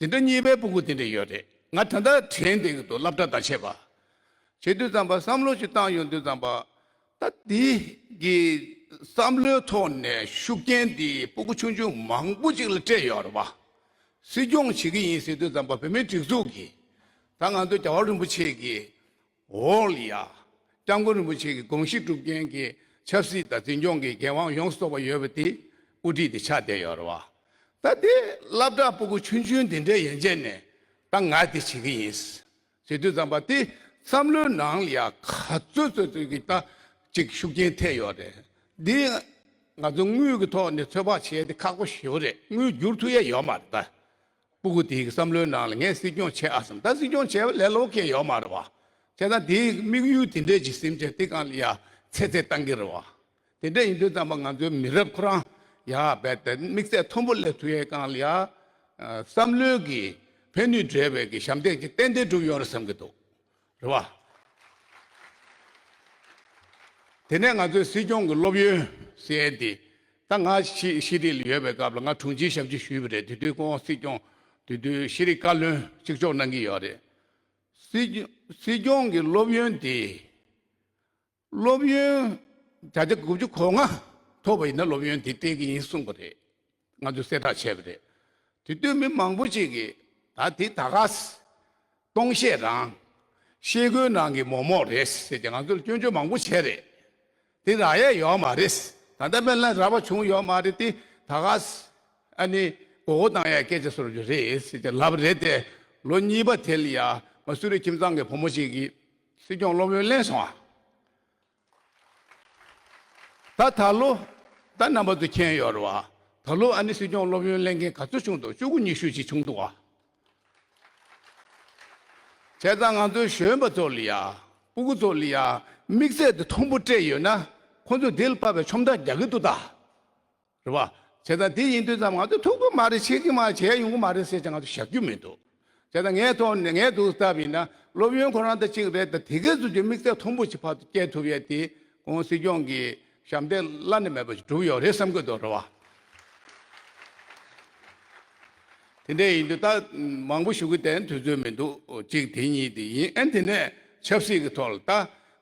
རེད། འཛིན་གྲྭ་གཉིས་པའི་སྤུ་གུ་དེ་འདྲ་ཡོད་རེད། ང་ད་ལྟ་དྲན་བསྡད་ཀྱི་འདུག་སློབ་གྲྭ་དང་བཅས་པ། བྱེད་དུས་ཙམ་པ་བསམ་བློ་ཞིག་བཏང་ཡོང་དུས་ཙམ་པ། ད་འདི་གི་བསམ་བློའི་ཐོག་ནས་ཤུགས་རྐྱེན་འདི་སྤུ་གུ་ཆུང་ཆུང་མང་པོ་ཅིག་ལ་སྤྲད་ཡོད་རེད་བ། སྲིད་སྐྱོང་བྱེད་ཀྱི་ཡིན་ཟེར་དུས་ཙམ་པ་བོད་མིའི་སྒྲིག་འཛུགས་ཀྱིས། ད་ང་ཚོ་རྒྱལ་བ་རིན་པོ་ཆེ་གི་འོག་ལ་ཡ། སྐྱབས་མགོན་རིན་པོ་ཆེ་གི་དགོངས་གཞི་སྒྲུབ་མཁན་གྱི་ཆབ་སྲིད་དང་འཛིན་སྐྱོང་གི་འགན་དབང་ཡོངས་སུ་རྫོགས་པ་ཡོད་པ་དེ་དབུ་ཁྲིད་དེ་ཆགས་བསྡད་ཡོད་རེད་བ། ད་དེ་སློབ་གྲྭ་སྤུ་གུ་ཆུང་ཆུང་དེ་འདྲའི་ཡན་ཆད་ནས་ད་ང་དེ་བྱེད་ཀྱི་ཡིན་ཟེར་དུས་ཙམ་པ་དེ་བསམ་བློའི་ནང་ལ་ཡ་ག་ཚོད་ཚོད་ཚོད་ཀྱི་ད་ཅིག་ཤུགས་རྐྱེན་ཐེབས་ཡོད་རེད། འདི་ང་ཚོ་དངུལ་གྱི་ཐོག་ནས་ཚོད་དཔག་བྱས་ཏེ་ཁག་པོ་ཞེ་པོ་རེད། དངུལ་བསྒྱུར་ཐུབ་ཡ་ཡོད་མ་རེད་ད། སྤུ་གུ་དེའི་བསམ་བློའི་ནང་ལ་ངས་སྲིད་སྐྱོང་བྱེད་ཨ་བསམ། ད་སྲིད་སྐྱོང་བྱས་པ་ལས་སླ་པོ་གང་ཡང་ཡོད་མ་རེད་བ། བྱས་ཙང་དེའི་དམིགས་ཡུལ་དེ་འདྲས་ཅིག་ཟིན་བྱས་དེ་སྒང་ལ་ཡ་ཚད་ཚད་བཏང་གི་རེད་བ། དེ་འདྲས་ཡིན་དུས་ཙམ་པ་ང་ཚོའི་མི་རབས་ཁོ་རང་ཡ་རྦད་དེ་དམིགས་ཚད་མཐོན་པོ་སླེབས་ཐུབ་ཡས་སྒང་ལ་ཡ། ཨ། བསམ་བློའི་གི་ཕན་ནུས་འབྲེལ་བའི་གི་ཞབས་འདེགས་ཅིག་ཏན་ཏན་བསྒྲུབས་ཡོད་རེད་བསམ་གི་འདུག་རེད་བ། དེ་ནས་ང་ཚོའི་སྲིད་སྐྱོང་གི་སློབ་ཡོན་ཟེར་ཡས་འདི་ ད་ང་ཤི་ཤི་རི་ལ་ཡོད་པའི་སྐབས་ལ་ང་དྲུང་ཆེའི་ཞབས་ཕྱི་ཞུས་པ་རེད། དེ་དུས་ཁོང་སྲིད་སྐྱོང་། དེ་དུས་ཤེས་རིག་བཀའ་བློན་གཅིག་ལྕོགས་གནང་གི་ཡོད་རེད། སྲིད་སྐྱོང་སྲིད་སྐྱོང་གི་སློབ་ཡོན་དེ། སློབ་ཡོན་བརྒྱ་ཆ་དགུ་བཅུ་གོ་ལྔ་ཐོབ་པ་ཡིན་ན་སློབ་ཡོན་དེ་སྤྲད་ཀྱི་ཡིན་གསུངས་པ་རེད། ང་ཚོས་གསལ་བསྒྲགས་བྱས་པ་རེད། དེ་དུས་མི་མང་པོ་ཅིག་གིས་ད་དེ་ད་ག་སྟོང་བཤད་རང་། ཤེལ་སྒོའི་ནང་གི་མོག་མོག་རེད་ཟེར་ཏེ་ང་ཚོར་སྐྱོན་བརྗོད་མང་པོ་བྱས་རེད། དེ་རག་ཡས་ཡོད་མ་རེད། ད་ལྟ་དཔེར་ན་རག་པ་བྱུང་ཡོད་མ་རེད་དེ། ད་ག་ཨ་ནི་མགོ་སྐོར་བཏང་ཡས་སྐད་ཆ་བཟོ་རྒྱུ་རེད་ཟེར་ཏེ་ལབ་རེད་དེ། ལོ་གཉིས་པ་དེ་ལ་ཡ་མ་སུ་རི་ཁྱིམ་ཚང་གི་བུ་མོ་ཞིག་གིས་སྲིད་སྐྱོང་སློབ་ཡོན་ལེན་སོང་ཨ། ད་ད་ལོ། ད་རྣམ་པ་ཚོ་མཁྱེན་ཡོད་རེད་བ། ད་ལོ་ཨ་ནི་སྲིད་སྐྱོང་སློབ་ཡོན་ལེན་མཁན་ག་ཚོད་བྱུང་འདུག་བཅུ་དགུ་ཉི་ཤུ་ཅིག་བྱུང་འདུག་བ། བྱས་ཙང་ང་ཚོའི་གཞོན་པ་ཚོ་ལ་ཡ། སྤུ་གུ་ཚོ་ལ་ཡ། དམིགས་བསལ་དུ་མཐོན་པོ་སྤྲད་ཡོད་ན། ཁོ་ཚོས་དེ་ལ་དཔག་པའི་ཁྱོང་བརྡ་རྒྱག་གི་འདུག་ད། རེད་བ། བྱས་ཙང་དེ་ཡིན་དུས་ཙམ་ང་ཚོས་ཐུབ་ཀྱི་མ་རེད། བྱེད་ཀྱི་མ་བྱས་ཡོང་གི་མ་རེད་ཟེར་ཅིག་ང་ཚོ་བཞག་རྒྱུ་མི་འདུག་བྱས་ཙང་ངའི་ཐོག་ནས་ངས་འདུག་ལྟ་བ་ཡིན་ན་སློབ་ཡོན་ཁོ་རང་ད་གཅིག་རེད། ད་དེ་གས་ཚོ་ཀྱི་དམིགས་བསལ་མཐོན་པོ་ཅིག་ཕར་སྐྱེལ་ཐུབ་ཡས་དེ་ཁོང་སྲིད་སྐྱོང་གི་ཞབས་འདེགས་བླ་ན་མེད་པ་ཞིག་གྲུབ་ཡོད་རེད་བསམ་གྱི་འདུག་རེད་བ། དེ་འདྲ་ཡིན་དུས་ད་མང་པོ་ཞུ་གི་དེ་དུས་ཚོད་མི་འདུག་གཅིག་དེ་གཉིས་དེ་ཡིན། ཨན་དེ་ནས་ཆབ་སྲིད་ཀྱི་ཐོག་ལ་ད་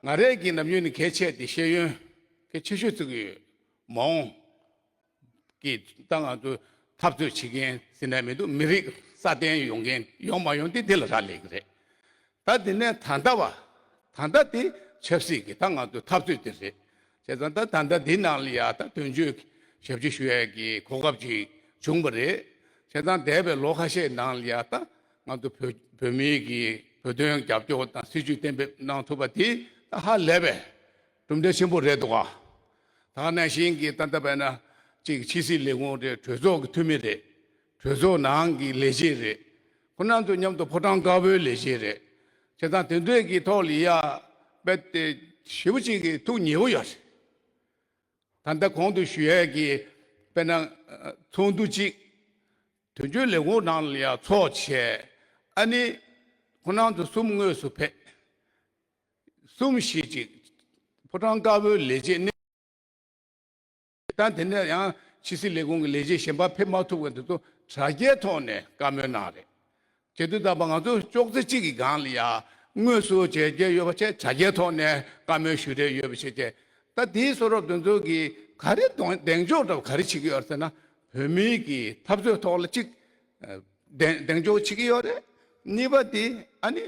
ང་རང་གི་ནམ་རྒྱུན་ནས་གལ་ཆེ་དེ་ཤེས་ཡོན་གལ་ཆེ་ཤོས་བརྩི་གི་ཡོད། མ་འོངས་ཀྱི་ད་ང་ཚོ་འཐབ་རྩོད་བྱེད་མཁན་ཟེར་ན་མི་འདུག་མི་རིགས་སྲ་བརྟན་ཡོང་མཁན་ཡོང་མ་ཡོང་དེ་དེ་ལ་རག་ལས་ཀྱི་རེད། ད་དེ་ནས་ད་ལྟ་བ། ད་ལྟ་དེ་ཆབ་སྲིད་ཀྱི་ད་ང་ཚོ་འཐབ་རྩོད་དེ་རེད། བྱས་ཙང་ད་ད་ལྟ་འདི་ནང་ལ་ཡ་ད་དོན་གཅོད་ཞབས་ཕྱི་ཞུ་ཡས་ཀྱི་གོ་སྐབས་ཅིག་བྱུང་བ་རེད། བྱས་ཙང་འདས་པའི་ལོ་ཁ་ཤས་ནང་ལ་ཡ་ད་ང་ཚོ་བོད་བོད་མིའི་གི་བོད་དོན་རྒྱབ་སྐྱོར་དང་སྲིད་ཇུས་གཏན་འབེབས་གནང་ཐུབ་པ་དེ་ད་ཧ་ལས་པའི་གྲུབ་འབྲས་ཆེན་པོ་རེད་འདུག་ག་ད་ག་ནང་བཞིན་གྱི་ད་ལྟ་བས་ན་གཅིག་ཕྱི་སྲིད་ལས་ཁུངས་རེད། གྲོས་ཚོགས་ཀྱི་འཐུས་མི་རེད། གྲོས་ཚོགས་ནང་གི་ལས་བྱེད་རེད། ཁོ་རང་ཚོ་མཉམ་དུ་ཕོ་བྲང་དཀར་པོའི་ལས་བྱེད་རེད། བྱས་ཙང་དེ་འདྲས་ཀྱི་ཐོག་ལ་ཡ་དཔེ་དེ་ཞེ་པོ་ཅིག་གི་ཐུགས་ཉེ་བོ་ཡོད་རེད། ད་ལྟ་གོང་དུ་ཞུ་ཡས་ཀྱི་དཔེར་ན་ཚོགས་འདུ་གཅིག་དོན་གཅོད་ལས་ཁུངས་ནང་ལ་ཡ་ཚོགས་བྱས། ཨ་ནི་ཁོ་རང་ཚོ་གསུམ་དངོས་སུ་ཕེབས། གསུམ་བཞི་ཅིག་ཕོ་བྲང་དཀར་པོའི་ལས་བྱེད་གནས། ད་དེ་ནས་ཡང་ཕྱི་སྲིད་ལས་ཁུངས་ཀྱི་ལས་བྱེད་གཞན་པ་ཕེབས་མ་ཐུབ་པ་འདི་ཚོ་དྲ་རྒྱའི་ཐོག་ནས་བཀའ་མོལ་གནང་རེད། བྱེད་དུས་ཙམ་པ་ང་ཚོ་ཅོག་ཙེ་གཅིག་གི་སྒང་ལ་ཡ་དངོས་སུ་མཇལ་རྒྱུ་ཡོད་པ་བྱས་དྲ་རྒྱའི་ཐོག་ནས་བཀའ་མོལ་ཞུ་རེས་ཡོད་པ་བྱས་བྱས། ད་དེའི་བཟོ་འདྲ་དེ་ཚོ་གི་ག་རེ་གདེང་གདེང་འཇོག་འདྲ་བ་ག་རེ་བྱེད་ཀྱི་ཡོད་རེད་ཟེར་ན། བོད་མིའི་གི་འཐབ་རྩོད་ཐོག་ལ་གཅིག་གདེང་གདེང་འཇོག་བྱེད་ཀྱི་ཡོད་རེད། གཉིས་པ་དེ་ཨ་ནི་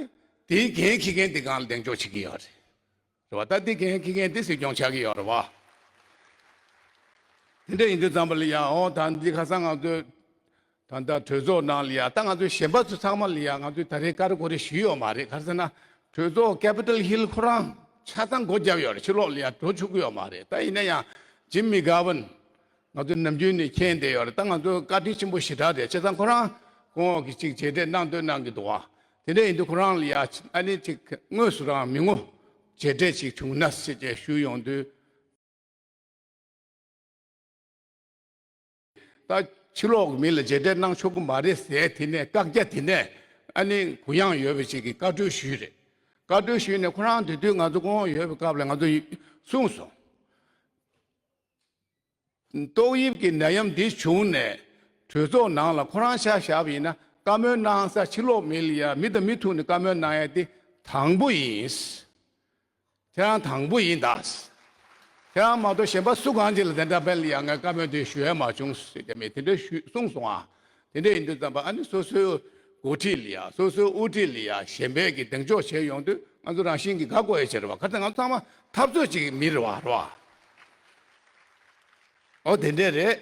དེའི་འགན་འཁྱེར་མཁན་དེ་སྒང་ལ་གདེང་འཇོག་བྱེད་ཀྱི་ཡོད་རེད། རེད་བ། ད་འདི་འགན་འཁྱེར་མཁན་འདི་སྲིད་སྐྱོང་ཆགས་ཀྱི་ཡོད་རེད་བ། དེ་འདྲ་ཡིན་དུས་ཙམ་པ་ལ་ཡ་འོ་ད་འདི་ཁ་སང་ང་ཚོས་ད་ལྟ་གྲོས་ཚོགས་ནང་ལ་ཡ་ད་ང་ཚོའི་གཞན་པ་ཚོ་ཚང་མ་ལ་ཡ་ང་ཚོས་ད་རེས་ཀ་རེ་གོ་རེ་ཞུས་ཡོད་མ་རེད། ག་རེ་ཟེར་ན་གྲོས་ཚོགས་Capitol Hill་ཁོ་རང་ཆ་ཚང་སྒོ་བརྒྱབ་ཡོད་རེད། ཕྱི་ལོགས་ལ་ཡ་འགྲོ་ཆོག་གི་ཡོད་མ་རེད། ད་ཡིན་ན་ཡང་Jim McGovern་ང་ཚོ་ནམ་རྒྱུན་ནས་མཁྱེན་བསྡད་ཡོད་རེད། ད་ང་ཚོ་བཀའ་དྲིན་ཆེན་པོ་ཞེ་དྲག་རེད། བྱས་ཙང་ཁོ་རང་ཁོང་གིས་ཅིག་མཇལ་འཕྲད་གནང་འདོད་གནང་གི་འདུག་བ། དེ་འདྲ་ཡིན་དུས་ཁོ་རང་ལ་ཡ་ཨ་ནི་ཅིག་དངོས་སུ་རང་མི་ངོ་མཇལ་འཕྲད་ཅིག་བྱུང་ན་ཟེར་བྱས་ཞུས་ཡོང་དུས། ད་ཕྱི་ལོགས་ཀྱི་མི་ལ་མཇལ་འཕྲད་གནང་ཆོག་གི་མ་རེད་ཟེར། དེ་ནས་བཀག་རྒྱ་དེ་ནས་ཨ་ནི་གུ་ཡངས་ཡོད་པ་ཞིག་གིས་བཀའ་འཁྲོལ་ཞུས་རེད། བཀའ་འཁྲོལ་ཞུས་ནས་ཁོ་རང་དེ་དུས་ང་ཚོ་སྐུ་ངོ་ཡོད་པའི་སྐབས་ལ་ང་ཚོ་གསུངས་སོང་། ཏོག་དབྱིབས་ཀྱི་ནད་ཡམས་འདི་བྱུང་ནས་གྲོས་ཚོགས་ནང་ལ་ཁོ་རང་ཆ་བཞག་པ་ཡིན་ན་བཀའ་མོལ་གནང་ས་ཕྱི་ལོགས་མི་ལ་ཡ་མི་དང་མི་ཐུག་ནས་བཀའ་མོལ་གནང་ཡ་དེ་དང་པོ་ཡིན། ཁྱེད་རང་དང་པོ་ཡིན་ད། ཁྱེད་རང་མ་གཏོགས་གཞན་པ་སུ་གང་ཅིག་ལ་དེ་འདྲ་དཔེ་ལ་ཡ་ངས་བཀའ་མོལ་དེ་ཞུ་ཡ་མ་བྱུང་ཟེར་གྱི་མེད། དེ་འདྲ་ཞུ་གསུངས་སོང་ཨ། དེ་འདྲ་ཡིན་དུས་ཙམ་པ་ཨ་ནི་སོ་སོའི་འགོ་ཁྲིད་ལ་ཡ་སོ་སོའི་དབུ་ཁྲིད་ལ་ཡ་གཞན་པས་ཀྱི་གདེང་འཇོག་བྱས་ཡོང་དུས་ང་ཚོ་རང་བཞིན་གྱིས་དགའ་དགོས་ཡ་ཆེ་རེད་བ། ག་ཚོད་ང་ཚོ་ཚང་མ་འཐབ་རྩོད་ཅིག་གི་མི་རེད་བ། རེད་བ། ཨོ་དེ་འདྲས་རེད།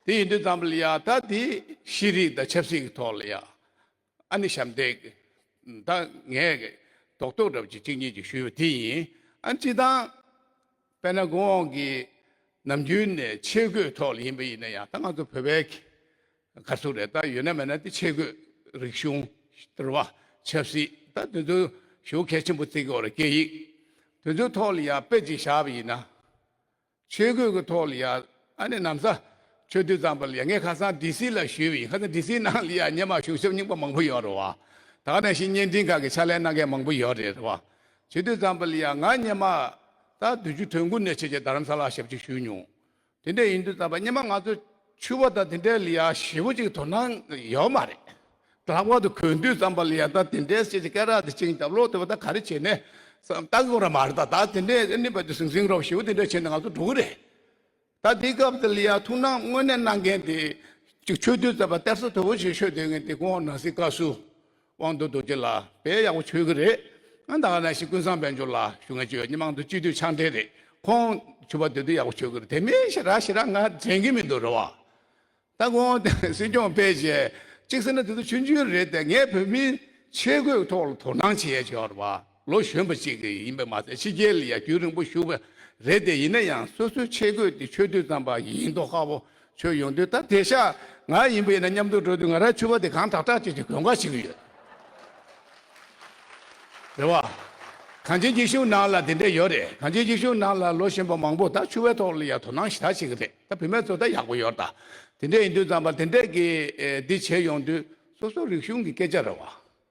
དེ་ཡིན་དུས་ཙམ་པ་ལ་ཡ་ད་དེ་ཤེས་རིག་དང་ཆབ་སྲིད་ཀྱི་ཐོག་ལ་ཡ་ཨ་ནི་ཞབས་འདེགས་ད་ངས་རྡོག་རྡོག་འདྲ་པོ་ཅིག་གཅིག་གཉིས་ཅིག་ཞུས་པ་དེ་ཡིན། ཨ་ནི་སྤྱིར་བཏང་དཔེར་ན་གོང་འོག་གི་ནམ་རྒྱུན་ནས་ཆས་གོས་ཐོག་ལ་ཡིན་པ་ཡིན་ན་ཡང་ད་ང་ཚོ་བོད་པའི་ག་ཚོད་རེད། ད་ཡོད་ན་མེད་ན་དེ་ཆས་གོས་རིག་གཞུང་རེད་བ། ཆབ་སྲིད་ད་དེ་ཚོ་ཞེ་པོ་གལ་ཆེན་པོ་བརྩི་གི་ཡོད་རེད། སྐད་ཡིག་དེ་ཚོའི་ཐོག་ལ་ཡང་དཔེ་ཅིག་བཞག་པ་ཡིན་ན། ཆས་གོས་ཀྱི་ཐོག་ལ་ཡ་ཨ་ནི་ན་བཟའ་མཆོད་དུས་ཙམ་པ་ལ་ཡ་ངས་ཁ་སང་ཌི་སི་ལ་ཞུས་པ་ཡིན། ཁ་སང་ཌི་སི་ནང་ལ་ཡ་སྔོན་མ་གཞུང་ཞབས་རྙིང་པ་མང་པོ་ཡོད་རེད་བ། ད་ག་ནང་བཞིན་བརྙན་འཕྲིན་ཁག་གི་ཕྱག་ལས་གནང་མཁན་མང་པོ་ཡོད་རེད་བ། བྱེད་དུས་ཙམ་པ་ལ་ཡ་ང་སྔོན་མ་ད་བདུན་ཅུ་དོན་དགུ་ནས་བྱས་བྱས་རྡ་རམ་ས་ལ་ཞབས་ཕྱི་ཞུས་མྱོང་། དེ་འདྲ་ཡིན་དུས་ཙམ་པ་སྔོན་མ་ང་ཚོ་ཕྱུ་པ་དང་དེ་འདྲའི་ལ་ཡ་ཞེ་པོ་ཅིག་དོ་སྣང་ཡོད་མ་རེད། ལྷག་པར་དུ་གོན་དུས་ཙམ་པ་ལ་ཡ་ད་དེ་འདྲའི་ཅིག་སྐེ་རགས་དེ་བཅིངས་རྒྱབ་ལོག་དེ་བ་ད་ག་རེ་བྱས་ནས་བསམ་ལྟ་གི་ཡོད་ར་མ་རེད། ད་ད་དེ་འདྲའི་ཨ་ནི་བ་དེ་ཟིང་ཟིང་རོགས་ཞེ་པོ་དེ་འདྲ་བྱས་ནས་ང་ཚོ་འགྲོ་གི་རེད། ད་དེའི་སྐབས་དེ་ལ་ཡ་ཐུགས་སྣང་དངོས་གནས་གནང་མཁན་དེ་ཅིག་ཆོས་དུས་ཙམ་པ་གཏེར་ས་དོ་པོ་ཞིག་ཤོད་སྡོད་མཁན་དེ་ཁོང་ནང་སྲིད་བཀའ་ཟུར་དབང་འདུས་རྡོ་རྗེ་ལགས་དཔེ་ཡག་པོ་ཆོས་ཀྱི་རེད། ཨ་ད་ག་ནང་བཞིན་ཀུན་བཟང་དཔལ་འབྱོར་ལགས་ཞུ་མཁན་ཅིག་ཡོད། སྔོན་མ་ང་ཚོ་སྤྱི་འཐུས་ཕྱག་སྦྲེལ་རེད། ཁོང་ཕྱུ་པ་དེ་དུས་ཡག་པོ་ཆོས་ཀྱི་རེད། དེ་མིན་ཞེ་དྲག་ཞེ་དྲག་ང་དྲན་གྱི་མི་འདུག་རེད་བ། ད་ཁོང་སྲིད་སྐྱོང་ཕེབས་རྗེས་གཅིག་ཟེར་ན་དེ་ཚོ་ཆུང་ཆུང་རེད་དེ། ངས་བོད་མིའི་ཆས་གོས་ཐོག་ལ་དོ་སྣང་བྱེད་ཡས་ཅིག་ཡོད་རེད་བ། ལོ་གཞོན་པ་ཅིག་ཡིན་པ་མ་ཟད་ཕྱི་རྒྱལ་ལ་ཡ་རྒྱུན་རིང་པོ་བཞུགས་པ་རེད་དེ། ཡིན་ན་ཡང་སོ་སོའི་ཆས་གོས་དེ་ཆོས་དུས་ཙམ་པ་ཡིན་མདོག་ཁ་པོ་ཆོས་ཡོང་དུས། ད་དེང་སང་ང་ཡིན་པ་ཡིན་ན་མཉམ་དུ་འགྲོ་དུས་ང་རང་ཕྱུ་པ་དེ་གང་དྲག་དྲག་ཅིག་ཅིག་གོན་ག་བྱེད་ཀྱི་ཡོད། རེད་བ། གངས་ཅན་སྐྱིད་གཤོངས་ནང་ལ་དེ་འདྲ་ཡོད་རེད། གངས་ཅན་སྐྱིད་གཤོངས་ནང་ལ་ལོ་གཞོན་པ་མང་པོ་ད་ཕྱུ་པའི་ཐོག་ལ་ཡ་དོ་སྣང་ཞེ་དྲག་བྱེད་ཀྱི་རེད། ད་བུད་མེད་ཚོ་ད་ཡག་པོ་ཡོད་རེད། ད་དེ་འདྲ་ཡིན་དུས་ཙམ་པ་དེ་འདྲ་གི་ཨེ་འདི་བྱས་ཡོང་དུས་སོ་སོ་རིག་གཞུང་གི་སྐད་ཆ་རེད་བ།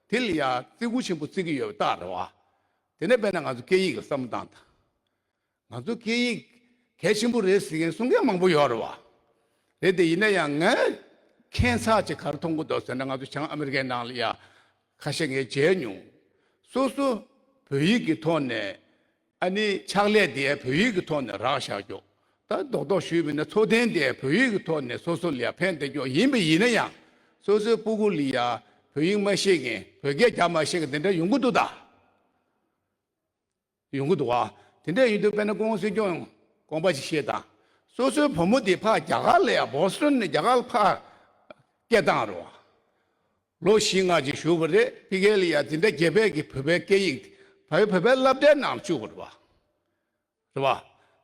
དེ་ལ་ཡ་བརྩི་བཀུར་ཆེན་པོ་བརྩི་གི་ཡོད་པ་རྟགས་རེད་བ། དེ་ནས་དཔེར་ན་ང་ཚོ་སྐད་ཡིག་ལ་བསམ་བློ་བཏང་དང་། ང་ཚོ་སྐད་ཡིག་གལ་ཆེན་པོ་རེད་ཟེར་མཁན་གསུང་མཁན་མང་པོ་ཡོད་རེད་བ། རེད་དེ། ཡིན་ན་ཡང་ངས་ཁྱད་མཚར་ཅིག་ག་རེ་མཐོང་གི་འདུག་ཟེར་ན། ང་ཚོ་བྱང་ཨ་མི་རི་ཀའི་ནང་ལ་ཡ་ཁ་ཤས་ངས་མཇལ་མྱོང་། སོ་སོ་བོད་ཡིག་གི་ཐོག་ནས་ཨ་ནི་ཕྱག་ལས་དེ་བོད་ཡིག་གི་ཐོག་ནས་རག་བཞག་རྒྱུ། ད་རྡོག་རྡོག་ཞུས་པ་ཡིན་ན་འཚོ་རྟེན་དེ་བོད་ཡིག་གི་ཐོག་ནས་སོ་སོ་ལ་ཡ་ཕན་བདེ་རྒྱུ་ཡིན་པ་ཡིན་ན་ཡང་། སོ་སོའི་སྤུ་གུ་ལ་ཡ་བོད་ཡིག་མ་ཤེས་མཁན། བོད་སྐད་རྒྱག་མ་ཤེས་མཁན་དེ་འདྲ་ཡོང་གི་འདུག་ད། ཡོང་གི་འདུག་བ། དེ་འདྲ་ཡིན་དུས་དཔེར་ན་སྐུ་ངོ་སྲིད་སྐྱོང་དགོངས་པ་ཅིག་བཞེས་དང་། སོ་སོའི་བུ་མོ་དེ་ཕར་རྒྱ་གར་ལ་ཡ་བོ་སི་ཊོན་ནས་རྒྱ་གར་ལ་ཕར་སྐད་བཏང་རོགས། ལོ་བཞི་ལྔ་ཅིག་བཞུགས་པ་རེད། ཕ་གི་ལ་ཡ་འཛིན་གྲྭ་བརྒྱད་པའི་གི་བོད་པའི་སྐད་ཡིག་དེ་བོད་པའི་སློབ་གྲྭའི་ནང་ལ་བཅུག་པ་རེད་བ།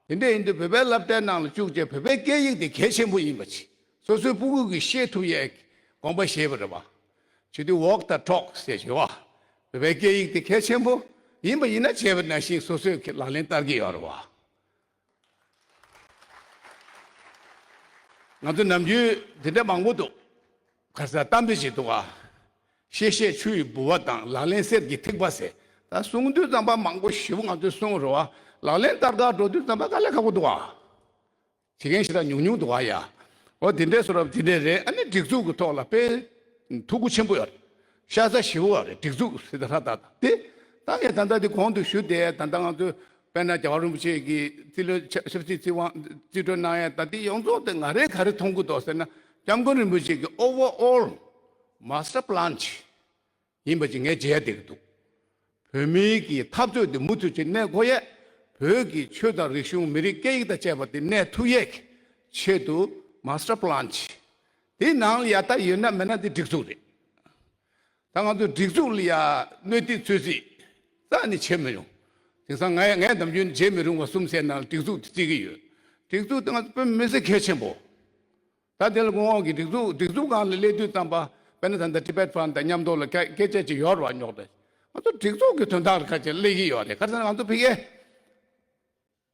རེད་བ། དེ་འདྲ་ཡིན་དུས་བོད་པའི་སློབ་གྲྭའི་ནང་ལ་བཅུག་བྱས་བོད་པའི་སྐད་ཡིག་དེ་གལ་ཆེན་པོ་ཡིན་པ་ཅིག་སོ་སོའི་སྤུ་གུ་གིས་ཤེས་ཐུབ་ཡས་དགོངས་པ་བཞེས་པ་རེད་བ། བྱེད་དུས་walk the talk ཟེར་བྱས་བ། བོད་པའི་སྐད་ཡིག་དེ་གལ་ཆེན་པོ་ཡིན་པ་ཡིན་ན་བྱས་པ་ནང་བཞིན་སོ་སོས་ལག་ལེན་བསྟར་གྱི་ཡོད་རེད་བ། ང་ཚོ་ནམ་རྒྱུན་དེ་འདྲ་མང་པོ་འདུག་ག་ས་གཏམ་དཔེ་ཞིག་འདུག་ག། བཤད་བཤད་ཆུ་ཡི་ལྦུ་བ་དང་། ལག་ལེན་གསེར་གྱི་ཐིགས་པ་ཟེར། ད་གསུང་དུས་ཙམ་པ་མང་པོ་ཞེ་པོ་ང་ཚོས་གསུང་རེད་བ། ལག་ལེན་བསྟར་གར་འགྲོ་དུས་ཙམ་པ་དཀའ་ལས་ཁག་པོ་འདུག་ག། བྱེད་མཁན་ཞེ་དྲག་ཉུང་ཉུང་འདུག་ག་ཡ། འོ་དེ་འདྲའི་བཟོ་འདྲ་དེ་འདྲ་རེད། ཨ་ནི་སྒྲིག་འཛུགས་ཀྱི་ཐོག་ལ་དཔེ་ཐུགས་ཁུར་ཆེན་པོ་ཡོད་རེད། ཤ་ཚ་ཞེ་པོ་ཡོད་རེད། སྒྲིག་འཛུགས་ཟེར་ད་ཧྲ་ད་ད་དེ། ད་ངས་ད་ལྟ་དེ་གོང་དུ་ཞུས་ཏེ། ད་ལྟ་ང་ཚོས་དཔེར་ན་རྒྱལ་བ་རིན་པོ་ཆེ་གི་རྩིས་ལོའི་ཆབ་ཆབ་སྲིད་བརྩི་དབང་རྩིས་སྤྲོད་གནང་ཡས་ད་དེ་ཡོངས་རྫོགས་དེ་ང་རས་ག་རེ་མཐོང་གི་འདུག་ཟེར་ན། སྐྱབས་མགོན་རིན་པོ་ཆེ་གི་overall master plan ཅིག་ཡིན་པ་ཅིག་ངས་མཇལ་བསྡད་ཀྱི་འདུག་བོད་མིའི་གི་འཐབ་རྩོད་དེ་མུ་མཐུད་ཅིག་གནས་དགོས་ཡས། བོད་ཀྱི་ཆོས་དང་རིག་གཞུང་། མི་རིགས་སྐད་ཡིག་དང་བཅས་པ་དེ་གནས་ཐུབ་ཡས་ཀྱི་ཆེད་དུ་master plan ཅིག་དེའི་ནང་ལ་ཡ་ད་ཡོད་ན་མེད་ན་དེ་སྒྲིག་འཛུགས་རེད། ད་ང་ཚོ་སྒྲིག་འཛུགས་ལ་ཡ་གནོད་འཚེ་ཚོད་རྩིས་རྩ་ནས་བྱེད་མི་རུང་། དེང་སང་ངས་ངས་ནམ་རྒྱུན་བྱེད་མི་རུང་བ་གསུམ་ཟེར་ནང་ལ་སྒྲིག་འཛུགས་དེ་བརྩི་གི་ཡོད། སྒྲིག་འཛུགས་དེ་ང་ཚོ་དཔེ་མི་སྲིད་གལ་ཆེན་པོ། ད་དེ་ལ་སྐུ་ངོ་གིས་སྒྲིག་འཛུགས་སྒྲིག་འཛུགས་སྒང་ལ་སླེབས་དུས་ཙམ་པ། དཔེར་ན་ད་ལྟ་Tibet Fund དང་མཉམ་དུ་ལ་སྐད་སྐད་ཆ་ཅིག་ཡོད་རེད་བ། རྙོག་དྲ། ང་ཚོ་སྒྲིག་འཛུགས་ཀྱི་དོན་དག་ལ་ཁ་ཆེ་སླེབས་ཀྱི་ཡོད་རེད། ག་རེ་ཟེར་ན་ང་ཚོ་ཕ་གིའི་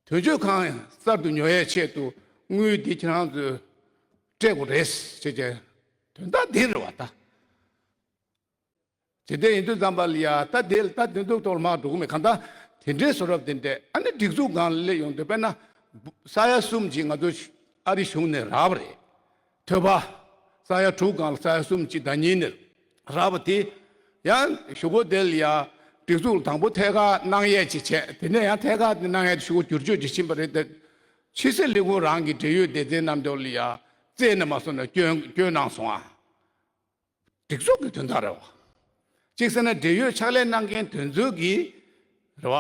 དོན་གཅོད་ཁང་གསར་དུ་ཉོ་ཡའི་ཆེད་དུ་དངུལ་འདི་ཁྱེད་རང་ཚོས་སྤྲད་དགོས་རེད་ཟེར་བྱས། དོན་དག་འདི་རེད་བ་ད། དེ་འདྲ་ཡིན་དུས་ཙམ་པ་ལ་ཡ་ད་དེ་ད་དེ་འདུག་ཐོག་མར་འགྲོ་གི་མེད། གང་ལྟར་དེ་འདྲའི་བཟོ་འདྲ་དེ་འདྲ་ཨ་ནི་སྒྲིག་འཛུགས་སྒང་ལ་སླེབས་ཡོང་དུས། དཔེར་ན་ས་ཡ་གསུམ་ཅིག་ང་ཚོ་ཨ་རི་གཞུང་ནས་རག་པ་རེད། ཐོས་པ། ས་ཡ་དྲུག་སྒང་ལ་ས་ཡ་གསུམ་ཅིག་ཟླ་ཉིན་ནས་རག་པ་དེ། ཡང་གཞུག་གུ་དེ་ལ་ཡ་སྒྲིག་འཛུགས་ལ་དང་པོ་ཐད་ཀར་གནང་ཡས་ཅིག་བྱས། དེ་ནས་ཡང་ཐད་ཀར་དེ་གནང་ཡས་དེ་གཞུག་གུ་བསྒྱུར་བཅོས་ཅིག་ཕྱིན་པ་རེད་དེ། ཕྱི་སྲིད་ལས་ཁུངས་རང་གི་འབྲེལ་ཡོད་སྡེ་ཚན་རྣམས་ཚོ་ལ་ཡ་བཙལ་ནས་མ་སོང་ན་སྐྱོན་སྐྱོན་གནང་སོང་ཨ། སྒྲིག་འཛུགས་ཀྱི་དོན་དག་རེད་བ། གཅིག་ཟེར་ན་འབྲེལ་ཡོད་ཕྱག་ལས་གནང་མཁན་དེ་ཚོ་གིས་རེད་བ།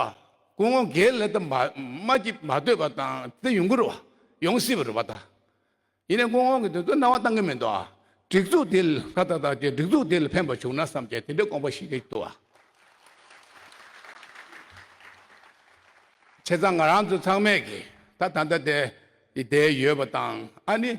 སྐུ་ངོ་སྒེར་ལ་ད་མ་མ་གཅིག་མ་འདོད་པ་དང་དེ་ཡོང་གི་རེད་བ། ཡོང་སྲིད་པ་རེད་བ་ད། ཡིན་ནའི་སྐུ་ངོ་གིས་དེ་ཚོ་སྣང་བ་བཏང་གི་མི་འདུག་ཨ། སྒྲིག་འཛུགས་དེ་ལ་ཧྲ་ཏག་ཏག་བྱས། སྒྲིག་འཛུགས་དེ་ལ་ཕན་པ་བྱུང་ན་བསམ་བྱས་དེ་འདྲའི་དགོངས་པ་བཞེས་ཀྱི་འདུག་ཨ། བྱས་ཙང་ང་རང་ཚོ་ཚང་མས་ཀྱིས་ད་ད་ལྟ་དེ་ཡི་དེ་ཡོད་པ་དང་། ཨ་ནི་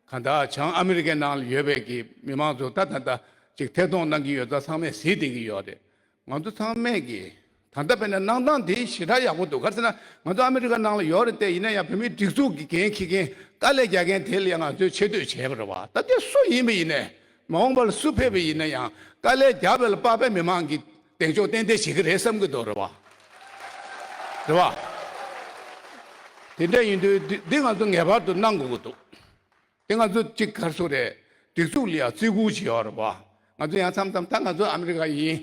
གང་ལྟར་བྱང་ཨ་མི་རི་ཀའི་ནང་ལ་ཡོད་པའི་གི་མི་མང་ཚོ་ད་ད་ལྟ་ཅིག་ཐད་གཏོང་གནང་གི་ཡོད་ཙང་ཚང་མས་གཟིགས་བསྡད་ཀྱི་ཡོད་རེད། ང་ཚོ་ཚང་མས་ཀྱིས་ད་ལྟ་དཔེར་ན་གནང་སྟངས་དེ་ཞེ་དྲག་ཡག་པོ་འདུག་ག་རེ་ཟེར་ན་ང་ཚོ་ཨ་མི་རི་ཀ་ནང་ལ་ཡོད་རེད་དེ། ཡིན་ན་ཡང་བོད་མིའི་སྒྲིག་འཛུགས་ཀྱི་འགན་འཁྱེར་མཁན་དཀའ་ལས་རྒྱག་མཁན་དེ་ལ་ཡང་ང་ཚོས་ཆེ་བསྟོད་བྱས་པ་རེད་བ། ད་དེ་སུ་ཡིན་པ་ཡིན་ནའི་མ་འོངས་པ་ལ་སུ་ཕེབས་པ་ཡིན་ན་ཡང་དཀའ་ལས་རྒྱག་པ་ལ་དཔག་པའི་མི་མང་གིས་གདེང་འཇོག་ཏན་ཏན་བྱེད་ཀྱི་རེད་བསམ་གྱི་འདུག་རེད་བ། རེད་བ། དེ་འདྲ་ཡིན་དུས་འདི་འདི་ང་ཚོ་ངེས་པར་དུ་གནང་དགོས་ཀྱི་འདུག་དེ་ང་ཚོ་གཅིག་ག་རེ་ཟེར་དགོས་རེད། སྒྲིག་འཛུགས་ལ་ཡང་བརྩི་བཀུར་བྱེད་ཡོད་རེད་པ། ང་ཚོ་ཡང་མཚམས་མཚམས་ད་ང་ཚོ་ཨ་མི་རི་ཀ་ཡིན།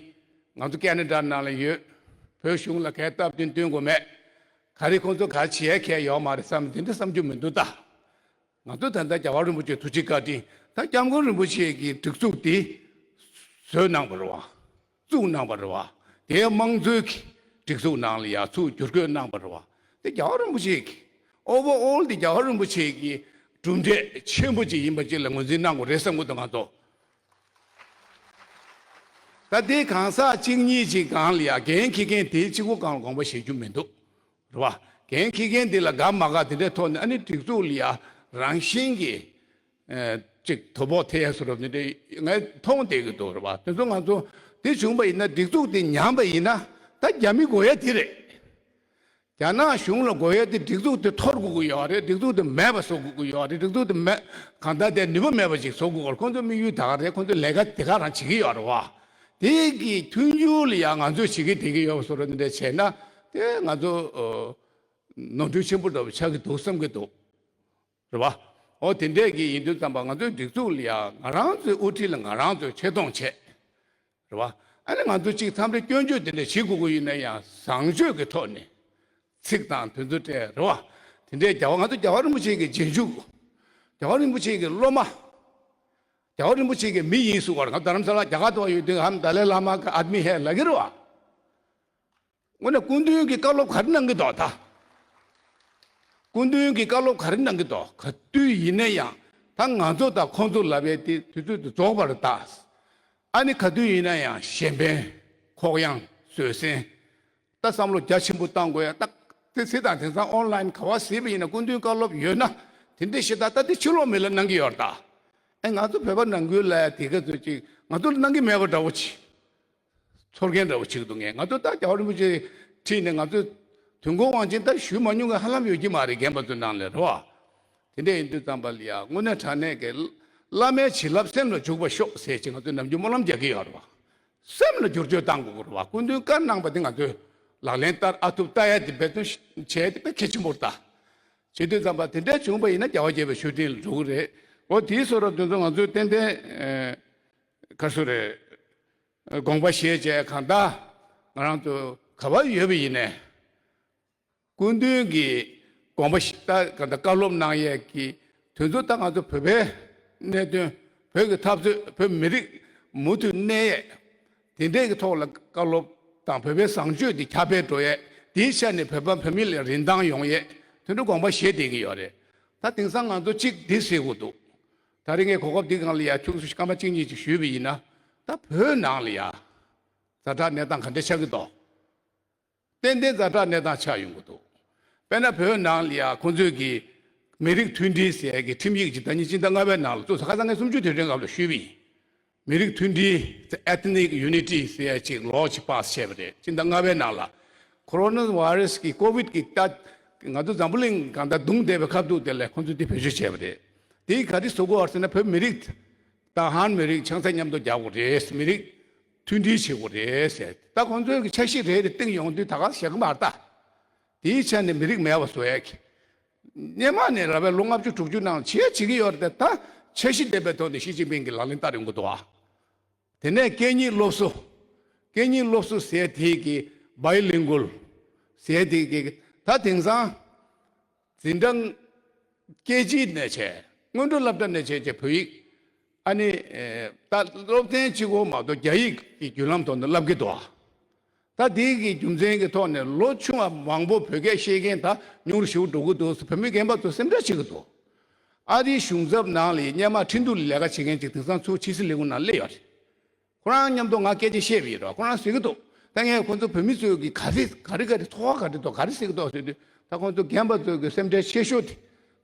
ང་ཚོ་ཁེ་ན་ཌ་ནང་ལ་ཡོད། བོད་གཞུང་ལ་གའི་སྟབས་བསྟུན་སྟོན་དགོས་མེད། ག་རེ་ཁོང་ཚོ་ག་བྱེད་ཡ་གལ་ཡོད་མ་རེད་བསམ་དེ་འདྲ་བསམ་རྒྱུ་མི་འདུག་ད། ང་ཚོ་ད་ལྟ་རྒྱལ་བ་རིན་པོ་ཆེ་ཐུགས་རྗེ་བཀའ་དྲིན། ད་སྐྱབས་མགོན་རིན་པོ་ཆེ་གི་སྒྲིག་འཛུགས་དེ་བཟོས་གནང་བ་རེད་པ། བཙུགས་གནང་བ་རེད་པ། དེའི་དམངས་གཙོའི་གི་སྒྲིག་འཛུགས་ནང་ལ་ཡར་ཚུར་བསྒྱུར་བཀོད་གནང་བ་རེད་པ། དེ་རྒྱལ་བ་རིན་པོ་ཆེ་གི་overall དེ་རྒྱལ་བ་རིན་པོ་ཆེ་གི་གྲུབ་འབྲས་ཆེན་པོ་ཅིག་ཡིན་པ་ཅིག་ལ་ངོས་འཛིན་གནང་དགོས་རེད་བསམ་གི་འདུག་ང་ཚོ། ད་དེ་གང་ཟག་གཅིག་གཉིས་ཅིག་སྒང་ལ་ཡ་འགན་འཁྱེར་མཁན་དེ་གཅིག་པོ་སྒང་ལ་དགོངས་པ་བཞེས་རྒྱུ་མི་འདུག་རེད་པ། འགན་འཁྱེར་མཁན་དེ་ལ་དགའ་མ་དགའ་དེ་འདྲའི་ཐོག་ནས་ཨ་ནི་སྒྲིག་འཛུགས་ལ་ཡ་རང་བཞིན་གྱི་ཨ་ཅིག་དོ་ཕོག་ཐེབས་ཡ་བཟོ་འདྲ་དེ་འདྲ་ངས་མཐོང་བསྡད་ཀྱི་འདུག་རེད་པ། དེ་ཚོ་ང་ཚོ་དེ་བྱུང་བ་ཡིན་ན་སྒྲིག་འཛུགས་དེ་ཉམས་པ་ཡིན་ན་ད་རྒྱ་མི་དགོས་ཡ་དེ་རེད། རྒྱ་ནག་གཞུང་ལ་དགོས་ཡ་དེ་སྒྲིག་འཛུགས་དེ་འཐོར་དགོས་ཀྱི་ཡོད་རེད། སྒྲིག་འཛུགས་དེ་མེད་པ་བཟོ་དགོས་ཀྱི་ཡོད་རེད། སྒྲིག་འཛུགས་དེ་མེད་གང་ལྟར་དེ་ནུས་པ་མེད་པ་ཅིག་བཟོ་དགོས་ཀྱི་རེད། ཁོང་ཚོ་དམིགས་ཡུལ་ད་ག་རེད། ཁོང་ཚོ་ལས་ཀ་དེ་ག་རང་བྱེད་ཀྱི་ཡོད་རེད་པ། དེ་གི་མཐུན་འགྱུར་ལ་ཡང་ང་ཚོས་བྱེད་ཀྱི་བསྡད་ཀྱི་ཡོད་པ་བཟོ་འདྲ་དེ་འདྲ་བྱས་ན་དེ་ང་ཚོ་ཨོ་ནོར་འཁྲུལ་ཆེན་པོ་འདྲ་པོ་ཆགས་ཀྱི་འདུག་བསམ་གྱི་འདུག་རེད་པ། ཨོ་དེ་འདྲས་ཀྱི་ཡིན་དུས་ཙམ་པ་ང་ཚོའི་སྒྲིག་འཛུགས་ལ་ཡང་ང་རང་ཚོའི་དབུ་ཁྲིད་ལ་ང་རང་ཚོས་ཆེ་མཐོང་བྱས། རེད་པ། ཨ་ནི་ང་ཚོ་གཅིག་མཚམས་རེ་སྐྱོན་བརྗོད་དེ་འདྲ་བྱེད་དགོས་ཀྱི་ཡོད་ན་ཡང་བཟང་སྤྱོད་ཀྱི་ཐོག་ནས་ཚིག་དང་དེ་ཚོ་སྤྲད་རེད་པ། དེ་འདྲའི་རྒྱལ་བ་ང་ཚོ་རྒྱལ་བ་རིན་པོ་ཆེ་གི་རྗེས་འཇུག་རྒྱལ་བ་རིན་པོ་ཆེ་གི་སློབ་མ། རྒྱལ་བ་རིན་པོ་ཆེ་གི་མི་ཡིན་གསུང་བར་ང་རྡ་རམ་ས་ལ་རྒྱ་གར་དུ་ཡོད་དུས་ཧམ་ད་ལའི་བླ་མ་གི་ཨ་མི་ཧེ་ལབ་ཀྱི་རེད་པ། དངོས་གནས་སྐུ་མདུན་གྱི་བཀའ་སློབ་ག་རེ་གནང་གི་འདུག་ད། སྐུ་མདུན་གྱི་བཀའ་སློབ་ག་རེ་གནང་གི་འདུག་ག་དུས་ཡིན་ན་ཡང་ད་ང་ཚོ་དང་ཁོང་ཚོ་ལབ་པའི་དེ་དུས་ཚོད་དུ་རྫོགས་པ་རེད་ད། ཨ་ནི་ག་དུས་ཡིན་ན་ཡང་གཞན་ཕན་ཁོག་ཡངས་བཟོད་བསྲན། ད་བསམ་བློ་རྒྱ་ཆེན་པོ་བཏང་དགོས་ཡ་ད། དེ་ཚེ་དང་དེང་སང་ཨོན་ལའིན་ག་བ་གཟིགས་པ་ཡིན་ན་སྐུ་མདུན་བཀའ་སློབ་ཡོད་ན་དེ་འདྲའི་ཤེས་ད་ད་དེ་ཕྱི་ལོགས་མི་ལ་གནང་གི་ཡོད་རེད་ད། ཨེ་ང་ཚོ་བོད་པ་ནང་ཁུལ་ལ་ཡ་དེ་ག་ཚོད་ཅིག་ང་ཚོ་ལ་གནང་གི་མེད་པ་འདྲ་བོ་ཅིག་ཚོར་མཁན་འདྲ་བོ་ཅིག་འདུག་ངས་ང་ཚོ་ད་རྒྱལ་བ་རིན་པོ་ཆེ་ཁྲིད་ནས་ང་ཚོ་དུས་འཁོར་དབང་ཆེན་ད་ཞུ་མ་མྱོང་མཁན་ཧ་ལམ་ཡོད་ཀྱི་མ་རེད། རྒན་པ་ཚོའི་ནང་ལ་རེད་བ། དེ་འདྲ་ཡིན་དུས་ཙམ་པ་ལ་ཡ་དངོས་གནས་དྲང་གནས་ཀྱི་བླ་མའི་བྱིན་རླབས་སེམས་ལ་འཇུག་པར་ཤོག་ཟེར་ཅིག་ང་ཚོས་ནམ་རྒྱུན་སྨོན་ལམ་རྒྱག་གི་ཡོད་རེད་བ། སེམས་ལ་བསྒྱུར་བཅོས་བཏང་དགོས་ཀྱི་རེད་བ། སྐུ་མདུན་བཀའ་གནང་པ་དེ་ང་ཚོས་ལག་ལེན་བསྟར་ཨ་ཐུབ་ལྟ་ཡ་དེ་འབད་བརྩོན་བྱས་དེ་དཔེ་གལ་ཆེན་པོ་རེད་ད། བྱེད་དུས་ཙམ་པ་དེ་འདྲ་བྱུང་པ་ཡིན་ན་རྒྱལ་བ་དགྱེས་པའི་མཆོད་སྤྲིན་ལ་འགྲོ་གི་རེད། འོ་དེའི་བཟོ་འདྲ་དེ་ཚོ་ང་ཚོས་ཏན་ཏན་ཨེ་ག་རེ་ཟེར་དགོས་རེད། དགོངས་པ་བཞེས་བྱས་གང་ལྟར་ང་རང་ཚོ་ག་པར་ཡོད་པ་ཡིན་ནའི་སྐུ་མདུན་གྱིས་དགོངས་པ་བཞེས་ད་གང་ལྟར་བཀའ་སློབ་གནང་ཡས་ཀྱི་དོན་ཚོ་ད་ང་ཚོ་བོད་པའི་གནད་དོན་བོད་ཀྱི་འཐབ་རྩོད་བོད་མི་རིགས་མུ་མཐུད་གནས་ཡས་དེ་འདྲས་ཀྱི་ཐོག་ལ་བཀའ་སློབ་དང་བོད་པའི་བཟང་སྤྱོད་དེ་ཁྱབ་སྤེལ་འགྲོ་ཡས་དེའི་ཆ་ནས་བོད་པ་བོད་མི་ལ་རིན་ཐང་ཡོང་ཡས་དེ་འདྲ་དགོངས་པ་བཞེས་བསྡད་ཀྱི་ཡོད་རེད། ད་དེང་སང་ང་ཚོ་གཅིག་འདི་ཟེར་དགོས་འདུག་ད་རེས་ངས་གོ་སྐབས་འདི་སྒང་ལ་ཡ་ཁྱུག་ཙམ་སྐར་མ་གཅིག་གཉིས་ཅིག་ཞུས་པ་ཡིན་ན་ད་བོད་ནང་ལ་ཡ་ཛ་དྲག་གནས་སྟངས་ག་འདྲ་ཆགས་ཀྱི་འདུག་ཏན་ཏན་ཛ་དྲག་གནས་སྟངས་ཆགས་ཡོང་གི་འདུག་དཔེར་ན་བོད་ནང་ལ་ཡ་ཁོང་ཚོས་ཀྱི་མི་རིགས་མཐུན་སྒྲིལ་ཟེར་ཡ་གི་ཁྲིམས་ཡིག་ཅིག་ཟླ་ཉིན་སྤྱི་ཟླ་ལྔ་པའི་ནང་ལ་བཙུགས་སོང་། ཁ་སང་ངས་གསུམ་བཅུའི་དུས་དྲན་སྐབས་ལ་ཞུས་པ་ཡིན། མི་རིགས་མཐུན་སྒྲིལ། Ethnic Unity ཟེར་ཡ་ཅིག་ལོ་ཅིག་པཱ་སི་བྱས་པ་རེད། སྤྱི་ཟླ་ལྔ་པའི་ནང་ལ་ཁོ་རོ་ན་ཝའི་རས་ཀྱི་ཀོ་ཝིད་ཀྱི་ད་ང་ཚོ་འཛམ་བུ་གླིང་གང་ལྟར་རྡུང་བསྡད་པའི་ཁ་ཐུག་དེ་ལ་ཁོང་ཚོས་དེ་བེད་སྤྱོད་བྱས་པ་རེད། དེ་ག་རེ་བཟོ་དགོས་པ་ཟེར་ན་བོད་མི་རིགས་ད་ཧན་མི་རིགས་ཆང་ས་མཉམ་དུ་རྒྱག་དགོས་རེད། མི་རིགས་མཐུན་སྒྲིལ་བྱེད་དགོས་རེད་ཟེར། ད་ཁོང་ཚོའི་གི་འཆར་གཞི་རེ་རེ་བཏིང་ཡོང་དུས་ད་ག་བཞག་གི་མ་རེད་ད། དེའི་ཆ་ནས་མི་རིགས་མེད་པ་བཟོ་ཡ་གི། སྔོན་མ་ནས་ར་བའི་ལོ་ལྔ་བཅུ་དྲུག་ཅུ་ནང་བྱས་བྱེད་ཀྱི་ཡོད་རེད་དེ། ད་འཆར་གཞི་ལྡན་པའི་ཐོག་ནས་ཞི་ཅིན་ཕིང་གིས་ལག་ལེན་བསྟར་ཡོང་གི་འདུག་ཨ། དེ་ནས་སྐད་གཉིས་སློབ་གསོ། སྐད་གཉིས་སློབ་གསོ་ཟེར་དེ་གི་Bilingual ཟེར་དེ་གི་ད་དེང་སང་འཛིན་གྲྭ་ཀེ་ཇི་ནས་བྱས་སྔོན་འགྲོ་སློབ་གྲྭ་ནས་བྱས་བྱས་བོད་ཡིག་ཨ་ནི་ད་སློབ་ཚན་གཅིག་པོ་མ་གཏོགས་རྒྱ་ཡིག་གི་བརྒྱུད་ལམ་ཐོག་ནས་བསླབ་ཀྱི་འདུག་ཨ། ད་དེའི་གི་རྒྱུ་མཚན་གྱི་ཐོག་ནས་ལོ་ཆུང་བ་མང་པོ་བོད་སྐད་ཤེས་མཁན་ད་ཉུང་རུ་ཞེ་པོ་འགྲོ་གི་འདུག་བོད་མི་རྒན་པ་ཚོ་སེམས་ཁྲལ་བྱེད་ཀྱི་འདུག་ཨ་རིའི་གཞུང་ཚབ་ནང་ལ་སྔོན་མ་ཁྲིན་ཏུའུ་ལ་ལས་ཀ་བྱེད་མཁན་ཅིག་དེང་སང་ཚུར་ཕྱི་སྲིད་ལས་ཁུངས་ནང་སླེབས་ཡོད་རེད། ཁོ་རང་མཉམ་དུ་ང་སྐད་ཆ་བཤད་པ་ཡིན་རོགས། ཁོ་རང་ཟེར་གྱི་འདུག་ད་ངས་ཁོ་ཚོ་བོད་མི་ཚོས་ཀྱི་ག་རེ་ག་རེ་ག་རེ་ཚོར་བ་ག་རེ་འདུག་ག་རེ་ཟེར་གྱི་འདུག་ཟེར་དུས་ད་ཁོ་ཚོ་རྒན་པ་ཚོས་ཀྱི་སེམས་ཁྲལ་ཆེ་ཤོས་དེ་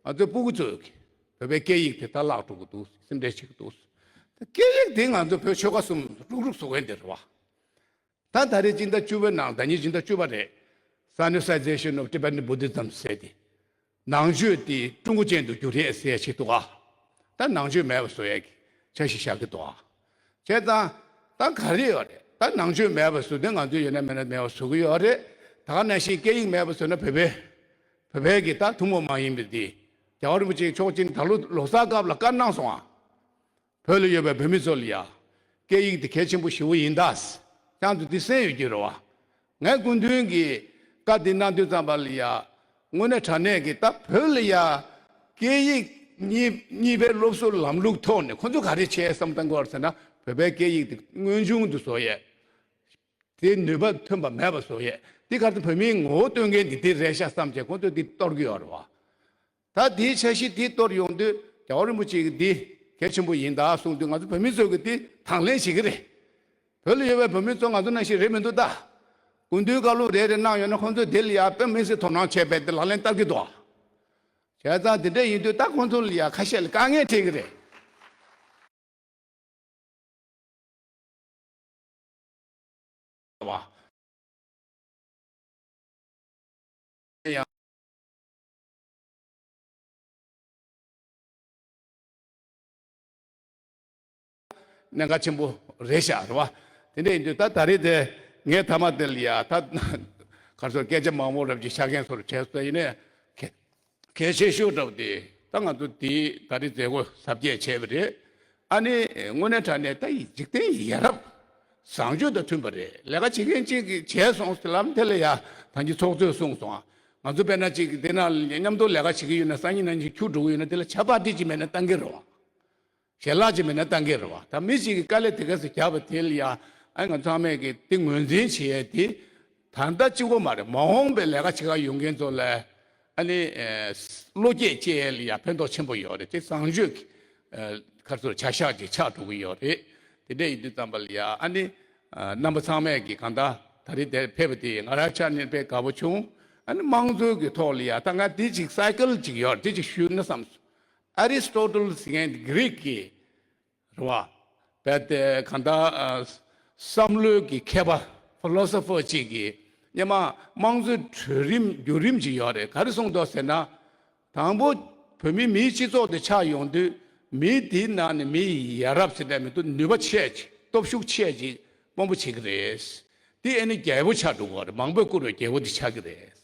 ང་ཚོའི་སྤུ་གུ་ཚོས་ཀྱི་བོད་པའི་སྐད་ཡིག་དེ་ད་བརླག་འགྲོ་གི་འདུག་སེམས་ཁྲལ་བྱེད་ཀྱི་འདུག་ད་སྐད་ཡིག་དེ་ང་ཚོ་བོད་ཆོལ་ཁ་གསུམ་རུག་རུག་བཟོ་མཁན་དེ་རེད་བ། ད་ད་རེས་སྤྱི་ཟླ་བཅུ་པའི་ནང་ཟླ་ཉིན་སྤྱི་ཟླ་བཅུ་པ་རེད། Sinicization of Tibetan Buddhism ཟེར་ཏེ། ནང་ཆོས་དེ་ཀྲུང་གོ་ཅན་དུ་བསྒྱུར་ཡས་ཟེར་ཡས་ཆེད་དུ་ཨ། ད་ནང་ཆོས་མེད་པ་བཟོ་ཡས་ཀྱི་འཆར་གཞི་བཞག་གི་འདུག་ཨ། བྱས་ཙང་ད་ག་རེ་ཡོད་རེད། ད་ནང་ཆོས་མེད་པ་བཟོ་དུས་ང་ཚོས་ཡོད་ན་མེད་ན་མེད་པ་བཟོ་གི་ཡོད་རེད། ད་ག་ནང་བཞིན་སྐད་ཡིག་མེད་པ་བཟོས་ན་བོད་པའི་ བོད་པའི་གི་ད་ཐུན་མོང་མ་ཡིན་པའི་འདི། རྒྱལ་བ་རིན་པོ་ཆེ་མཆོག་སྤྱི་ནས་ད་ལོ་ལོ་གསར་སྐབས་ལ་བཀའ་གནང་སོང་ཨ། བོད་ལ་ཡོད་པའི་བོད་མི་ཚོ་ལ་ཡ། སྐད་ཡིག་དེ་གལ་ཆེན་པོ་ཞེ་པོ་ཡིན་ད། ཅང་དུ་འདི་གསན་ཡོད་ཀྱི་རེད་བ། ངས་སྐུ་མདུན་གྱི་བཀའ་འདི་གནང་དུས་ཙམ་པ་ལ་ཡ། དངོས་གནས་དྲང་གནས་ཀྱི་ད་བོད་ལ་ཡ། སྐད་ཡིག་གཉིས་གཉིས་པའི་སློབ་གསོ་ལམ་ལུགས་ཐོག་ནས་ཁོ་ཚོ་ག་རེ་བྱས་བསམ་བཏང་གི་ཡོད་རེད་ཟེར་ན། བོད་པའི་སྐད་ཡིག་དེ་དངོས་བྱུང་དུ་བཟོ་ཡས། དེ་ནུས་པ་ཐོན་པ་མེད་པ་བཟོ་ཡས། དེ་ག་ཚོད་བོད་མིའི་ངོ་བོ་སྟོན་མཁན་དེ་དེ་རེད་ཤག་བསམ་བྱས་ཁོང་ཚོས་དེ་གཏོར་གི་ཡོད་རེད་བ། ད་དེའི་འཆར་གཞི་དེ་གཏོར་ཡོང་དུས་རྒྱལ་བ་རིན་པོ་ཆེ་གིས་འདི་གལ་ཆེན་པོ་ཡིན་ད་གསུངས་དུས་ང་ཚོ་བོད་མི་ཚོ་གིས་དེ་དང་ལེན་བྱེད་ཀྱི་རེད། བོད་ལ་ཡོད་པའི་བོད་མི་ཚོ་ང་ཚོ་ནང་བཞིན་རེད་མི་འདུག་ད། སྐུ་མདུན་བཀའ་སློབ་རེ་རེ་གནང་ཡོད་ན་ཁོང་ཚོས་དེ་ལ་ཡ་དཔེ་མི་སྲིད་དོ་སྣང་བྱས་པས་དེ་ལག་ལེན་བསྟར་གྱི་འདུག། བྱས་ཙང་དེ་འདྲ་ཡིན་དུས་ད་ཁོང་ཚོ་ལ་ཡ་ཁ་ཤས་ལ་དཀའ་ངལ་འཕྲད་ཀྱི་རེད། བ། ཡང་གནད་འགག་ཆེན་པོ་རེད་ཤག་རེད་བ། དེ་འདྲ་ཡིན་དུས་ད་ད་རེས་དེ་ངས་ཐ་མ་དེ་ལ་ཡ་ད་ག་རེ་ཟེར་སྐད་ཆ་མང་པོ་རབ་ཅིག་ཆགས་མཁན་ཚོར་བྱས་སོང་ཡིན་ནའི་གལ་ཆེ་ཤོས་འདྲ་བོ་དེ་ད་ང་ཚོ་དེ་ད་རེས་མཛད་སྒོ་གཟབ་རྒྱས་བྱས་པ་རེད། ཨ་ནི་དངོས་གནས་དྲང་གནས་ད་ཡི་འཇིག་རྟེན་ཡ་རབས་བཟང་སྤྱོད་དང་མཐུན་པ་རེད། ལས་ཀ་བྱེད་མཁན་གཅིག་གིས་བྱས་སོང་ཟེར་ལམ་དེ་ལ་ཡ་ད་གིན་ཚོགས་གཙོས་གསུངས་སོང་ང་། ང་ཚོ་དཔེར་ན་གཅིག་གིས་དེ་ན་མཉམ་དུ་ལས་ཀ་བྱེད་ཀྱི་ཡོད་ན་སང་ཉིན་གནངས་ཉིན་ཁྱུ་འགྲོ་གི་ཡོད་ན་དེ་ལ་ཆ་པ་ཏི་ཅིག་མེད་ན་བཏང་གི་རེད་བ། ཞལ་ལག་ཅིག་མེད་ན་བཏང་གི་རེད་བ། ད་མི་ཞིག་གིས་དཀའ་ལས་དེ་ག་ཚོད་བརྒྱབ་པ་དེ་ལ་ཡ་ཨ་ང་ཚང་མས་གི་དེ་ངོས་འཛིན་བྱེད་ཡས་དེ་ད་ལྟ་གཅིག་པོ་མ་རེད། མ་འོངས་པའི་ལས་ཀ་བྱེད་ག་ཡོང་མཁན་ཚོ་ལ་ཨ་ནི་བློ་སྐྱེད་བཅས་ལ་ཡ་ཕན་ཐོགས་ཆེན་པོ་ཡོད་རེད། དེ་བཟང་སྤྱོད་ཀྱི་ག་ཚོད་བྱ་གཞག་ཅིག་ཆགས་འགྲོ་གི་ཡོད་རེད། དེ་འདྲ་ཡིན་དུས་ཙམ་པ་ལ་ཡ་ཨ་ནི་རྣམ་པ་ཚང་མས་གི་གང་ལྟར་ད་རེས་དེར་ཕེབས་པ་དེ་ང་རང་ཆ་ནས་དཔེ་དགའ་པོ་བྱུང་། ཨ་ནི་དམངས་གཙོའི་གི་ཐོག་ལ་ཡ་ད་ང་དེ་ཅིག་སའི་ཀལ་ཅིག་ཡོད་དེ་ཅིག་ཞུས་ན་བསམ་སོང་། ཨ་རི་སི་ཊོ་ཊལ་ཟེར་མཁན་གྷི་རིག་གི་རེད་བ། རྦད་དེ་གང་ལྟར་བསམ་བློའི་གི་མཁས་པ་ཕི་ལོ་སོ་ཕར་ཅིག་གིས་སྔོན་མ་དམངས་གཙོའི་གྲོས་རིམ་བརྒྱུད་རིམ་ཅིག་ཡོད་རེད། ག་རེ་གསུངས་འདུག་ཟེར་ན། དང་པོ་བོད་མི་མིའི་སྤྱི་ཚོགས་དེ་ཆགས་ཡོང་དུས་མི་དེའི་ནང་ནས་མི་ཡ་རབས་ཟེར་འདྲ་མི་འདུག་ནུས་པ་ཆེ་ཅིག་སྟོབས་ཤུགས་ཆེ་ཅིག་དཔོན་པོ་བྱེད་ཀྱི་རེད། དེ་ཨ་ནི་རྒྱལ་པོ་ཆགས་འགྲོ་གི་རེད། མང་པོས་བཀུར་བའི་རྒྱལ་པོ་དེ་ཆགས་ཀྱི་རེད།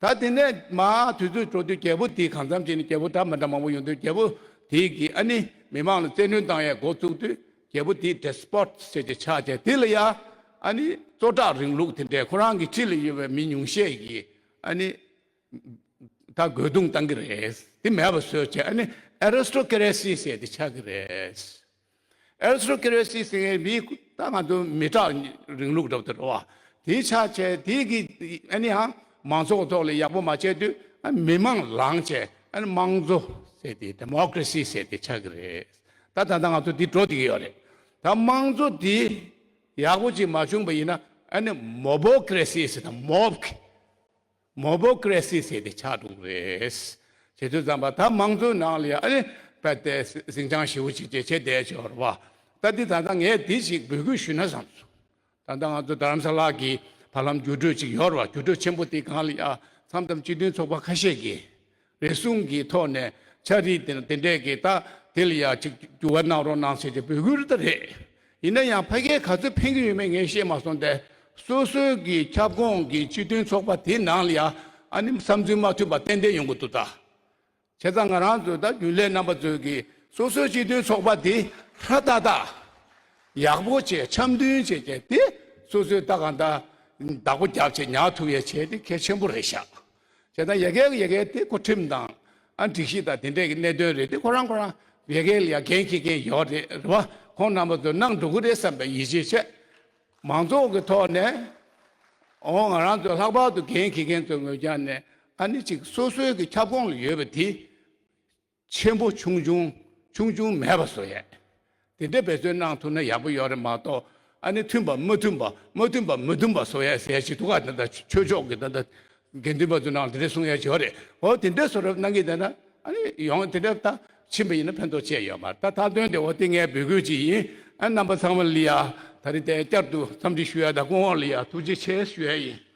ད་དེ་ནས་མར་དུས་ཚོད་འགྲོ་དུས་རྒྱལ་པོ་དེ་གང་འཚམ་བྱས་ནས་རྒྱལ་པོ་འདྲ་མི་འདྲ་མང་པོ་ཡོང་དུས་རྒྱལ་པོ་དེ་གིས་ཨ་ནི་མི་མང་ལ་བཙན་གནོན་བཏང་ཡས་འགོ་བཙུགས་དུས་རྒྱལ་པོ་དེ་ཌེ་སི་པོ་ཊི་ཟེར་ཏེ་ཆགས་བྱས་དེ་ལ་ཡ་ཨ་ནི་གཙོ་བདག་རིང་ལུགས་དེ་འདྲའི་ཁོ་རང་གི་འཁྲིས་ལ་ཡོད་པའི་མི་ཉུང་ཤས་ཀྱིས་ཨ་ནི་ད་རྒོལ་རྡུང་བཏང་གི་རེད། དེ་མེད་པ་བཟོས་བྱས་ཨ་ནི་ཨེ་རི་སི་ཊོ་ཀེ་རེ་སི་ཟེར་ཏེ་ཆགས་ཀྱི་རེད། ཨེ་རི་སི་ཊོ་ཀེ་རེ་སི་ཟེར་མཁན་མི་ད་ང་ཚོ་མི་དྲག་རིང་ལུགས་འདྲ་པོ་དེ་རེད་བ། དེ་ཆགས་བྱས་དེ་གི་ཨ་ནི་ཧ་མང་ཚོགས་ཐོག་ལ་ཡག་པོ་མ་བྱས་དུས་ཨ་མི་མང་ལངས་བྱས་ཨ་ནི་དམངས་གཙོ་ཟེར་ཏེ་ཌེ་མོ་ཀེ་རེ་སི་ཟེར་ཏེ་ཆགས་ཀྱི་རེད། ད་ད་ལྟ་ང་ཚོ་འདི་འགྲོ་བསྡད་ཀྱི་ཡོད་རེད། ད་དམངས་གཙོ་འདི་ཡག་པོ་ཅིག་མ་བྱུང་པ་ཡིན་ན་ཨ་ནི་མོ་བོ་ཀེ་རེ་སི་ཟེར་དང་མོབ་ཀི་མོ་བོ་ཀེ་རེ་སི་ཟེར་ཏེ་ཆགས་འགྲོ་གི་རེད། བྱེད་དུས་ཙམ་པ་ད་དམངས་གཙོའི་ནང་ལ་ཡང་ཨ་ནི་རྦད་དེ་ཟིང་ཆ་ཞེ་པོ་ཅིག་བྱས་བྱས་བསྡད་ཡོད་རེད་བ། ད་འདི་ད་ལྟ་ངས་འདི་ཞིག་འབོད་སྐུལ་ཞུས་ན་བསམ་སོང་། ད་ལྟ་ང་ཚོ་རྡ་རམ་ས་ལ་གི་བར་ལམ་རྒྱུགས་སྤྲོད་ཅིག་ཡོད་རེད་བ། རྒྱུགས་སྤྲོད་ཆེན་པོ་དེ་སྒང་ལ་ཡང་མཚམས་མཚམས་སྤྱི་མཐུན་ཚོགས་པ་ཁ་ཤས་ཀྱིས་རེ་ཟུང་གི་ཐོག་ནས་ཕྱག་བྲིས་དེ་དེ་འདྲས་ཀྱི་ད་དེ་ལ་ཡང་ཅིག་འགྱུར་བ་གནང་རོགས་གནང་ཟེར་ཏེ་འབོད་སྐུལ་རེ་ད་རེད། ཡིན་ན་ཡང་ཕ་གིར་ག་ཚོད་ཕན་གྱི་ཡོད་མེད་ངས་ཤེས་མ་སོང་སྟེ། སོ་སོའི་གི་ཁྱབ་ཁོངས་ཀྱི་སྤྱི་མཐུན་ཚོགས་པ་དེ་ནང་ལ་ཡང་ཨ་ནི་བསམ་ཚུལ་མ་མཐུན་པ་ཏན་ཏན་ཡོང་གི་འདུག་ད། བྱས་ཙང་ང་རང་ཚོ་ད་རྒྱུན་ལས་རྣམ་པ་ཚོས་ཀྱི་སོ་སོའི་སྤྱི་མཐུན་ཚོགས་པ་དེ་ཧྲ་ཏག་ཏག་ཡག་པོ་བྱས་འཆམ་མཐུན་བྱས་བྱས་དེ་སོ་སོའི་ད་གང་ལྟར་བདག་པོ་རྒྱབ་བྱས་ཉར་ཐུབ་ཡས་བྱས་དེ་གལ་ཆེན་པོ་རེད་ཤག་བྱས་ཙང་ཡ་གིའི་ཡ་གིའི་དེ་འགོ་ཁྲིད་དང་ཨ་སྒྲིག་གཞི་དང་དེ་འདྲས་ཀྱི་གནད་དོན་རེད། དེ་ཁོ་རང་ཁོ་རང་ཡ་གིའི་ལ་ཡ་འགན་འཁྱེར་མཁན་ཡོད་རེད་རེད་བ། ཁོང་རྣམ་པ་ཚོས་གནང་འགྲོ་གི་རེད་བསམ་པའི་ཡིད་ཆེས་བྱས། མང་ཚོགས་ཀྱི་ཐོག་ནས་འོ་ང་རང་ཚོ་ལྷག་པར་དུ་འགན་འཁྱེར་མཁན་ཚོའི་ངོས་ཀྱང་ནས་ཨ་ནི་ཅིག་སོ་སོའི་གི་ཁྱབ་ཁོངས་ལ་ཡོད་པ་དེ། ཆེན་པོ་ཆུང་ཆུང་ཆུང་ཆུང་མེད་པ་བཟོ་ཡས། དེ་འདྲའི་འབད་བརྩོན་གནང་ཐུབ་ན་ཡག་པོ་ཡོད་རེད་མ་གཏོགས་ཨ་ནི་མཐུན་པ་མ་མཐུན་པ་མ་མཐུན་པ་མ་མཐུན་པ་བཟོ་ཡས་ཟེར་ཡས་ཅིག་འདུག་ག་ད་ལྟ་ཆོས་ཕྱོགས་ཀྱི་ད་ལྟ་དགེ་འདུན་པ་ཚོའི་ནང་དེ་འདྲ་གསུང་ཡས་ཅིག་ཡོད་རེད། འོ་དེ་འདྲའི་བཟོ་རབས་གནང་གི་བསྡད་ན་ཨ་ནི་ཡོང་དེ་འདྲ་ད་ཕྱིན་པ་ཡིན་ན་ཕན་ཐོགས་ཆེ་ཡོད་མ་རེད། ད་མཐའ་དོན་དེ་འོ་དེ་ངས་འབོད་སྐུལ་ཅིག་ཡིན། ཨ་རྣམ་པ་ཚང་མ་ལ་ཡ་ད་རེས་དེ་བསྐྱར་དུ་འཚམས་འདྲི་ཞུ་ཡ་དང་སྐུ་ངོ་ལ་ཡ་ཐུགས་རྗེ་ཆེ་ཞུ་ཡ་ཡིན།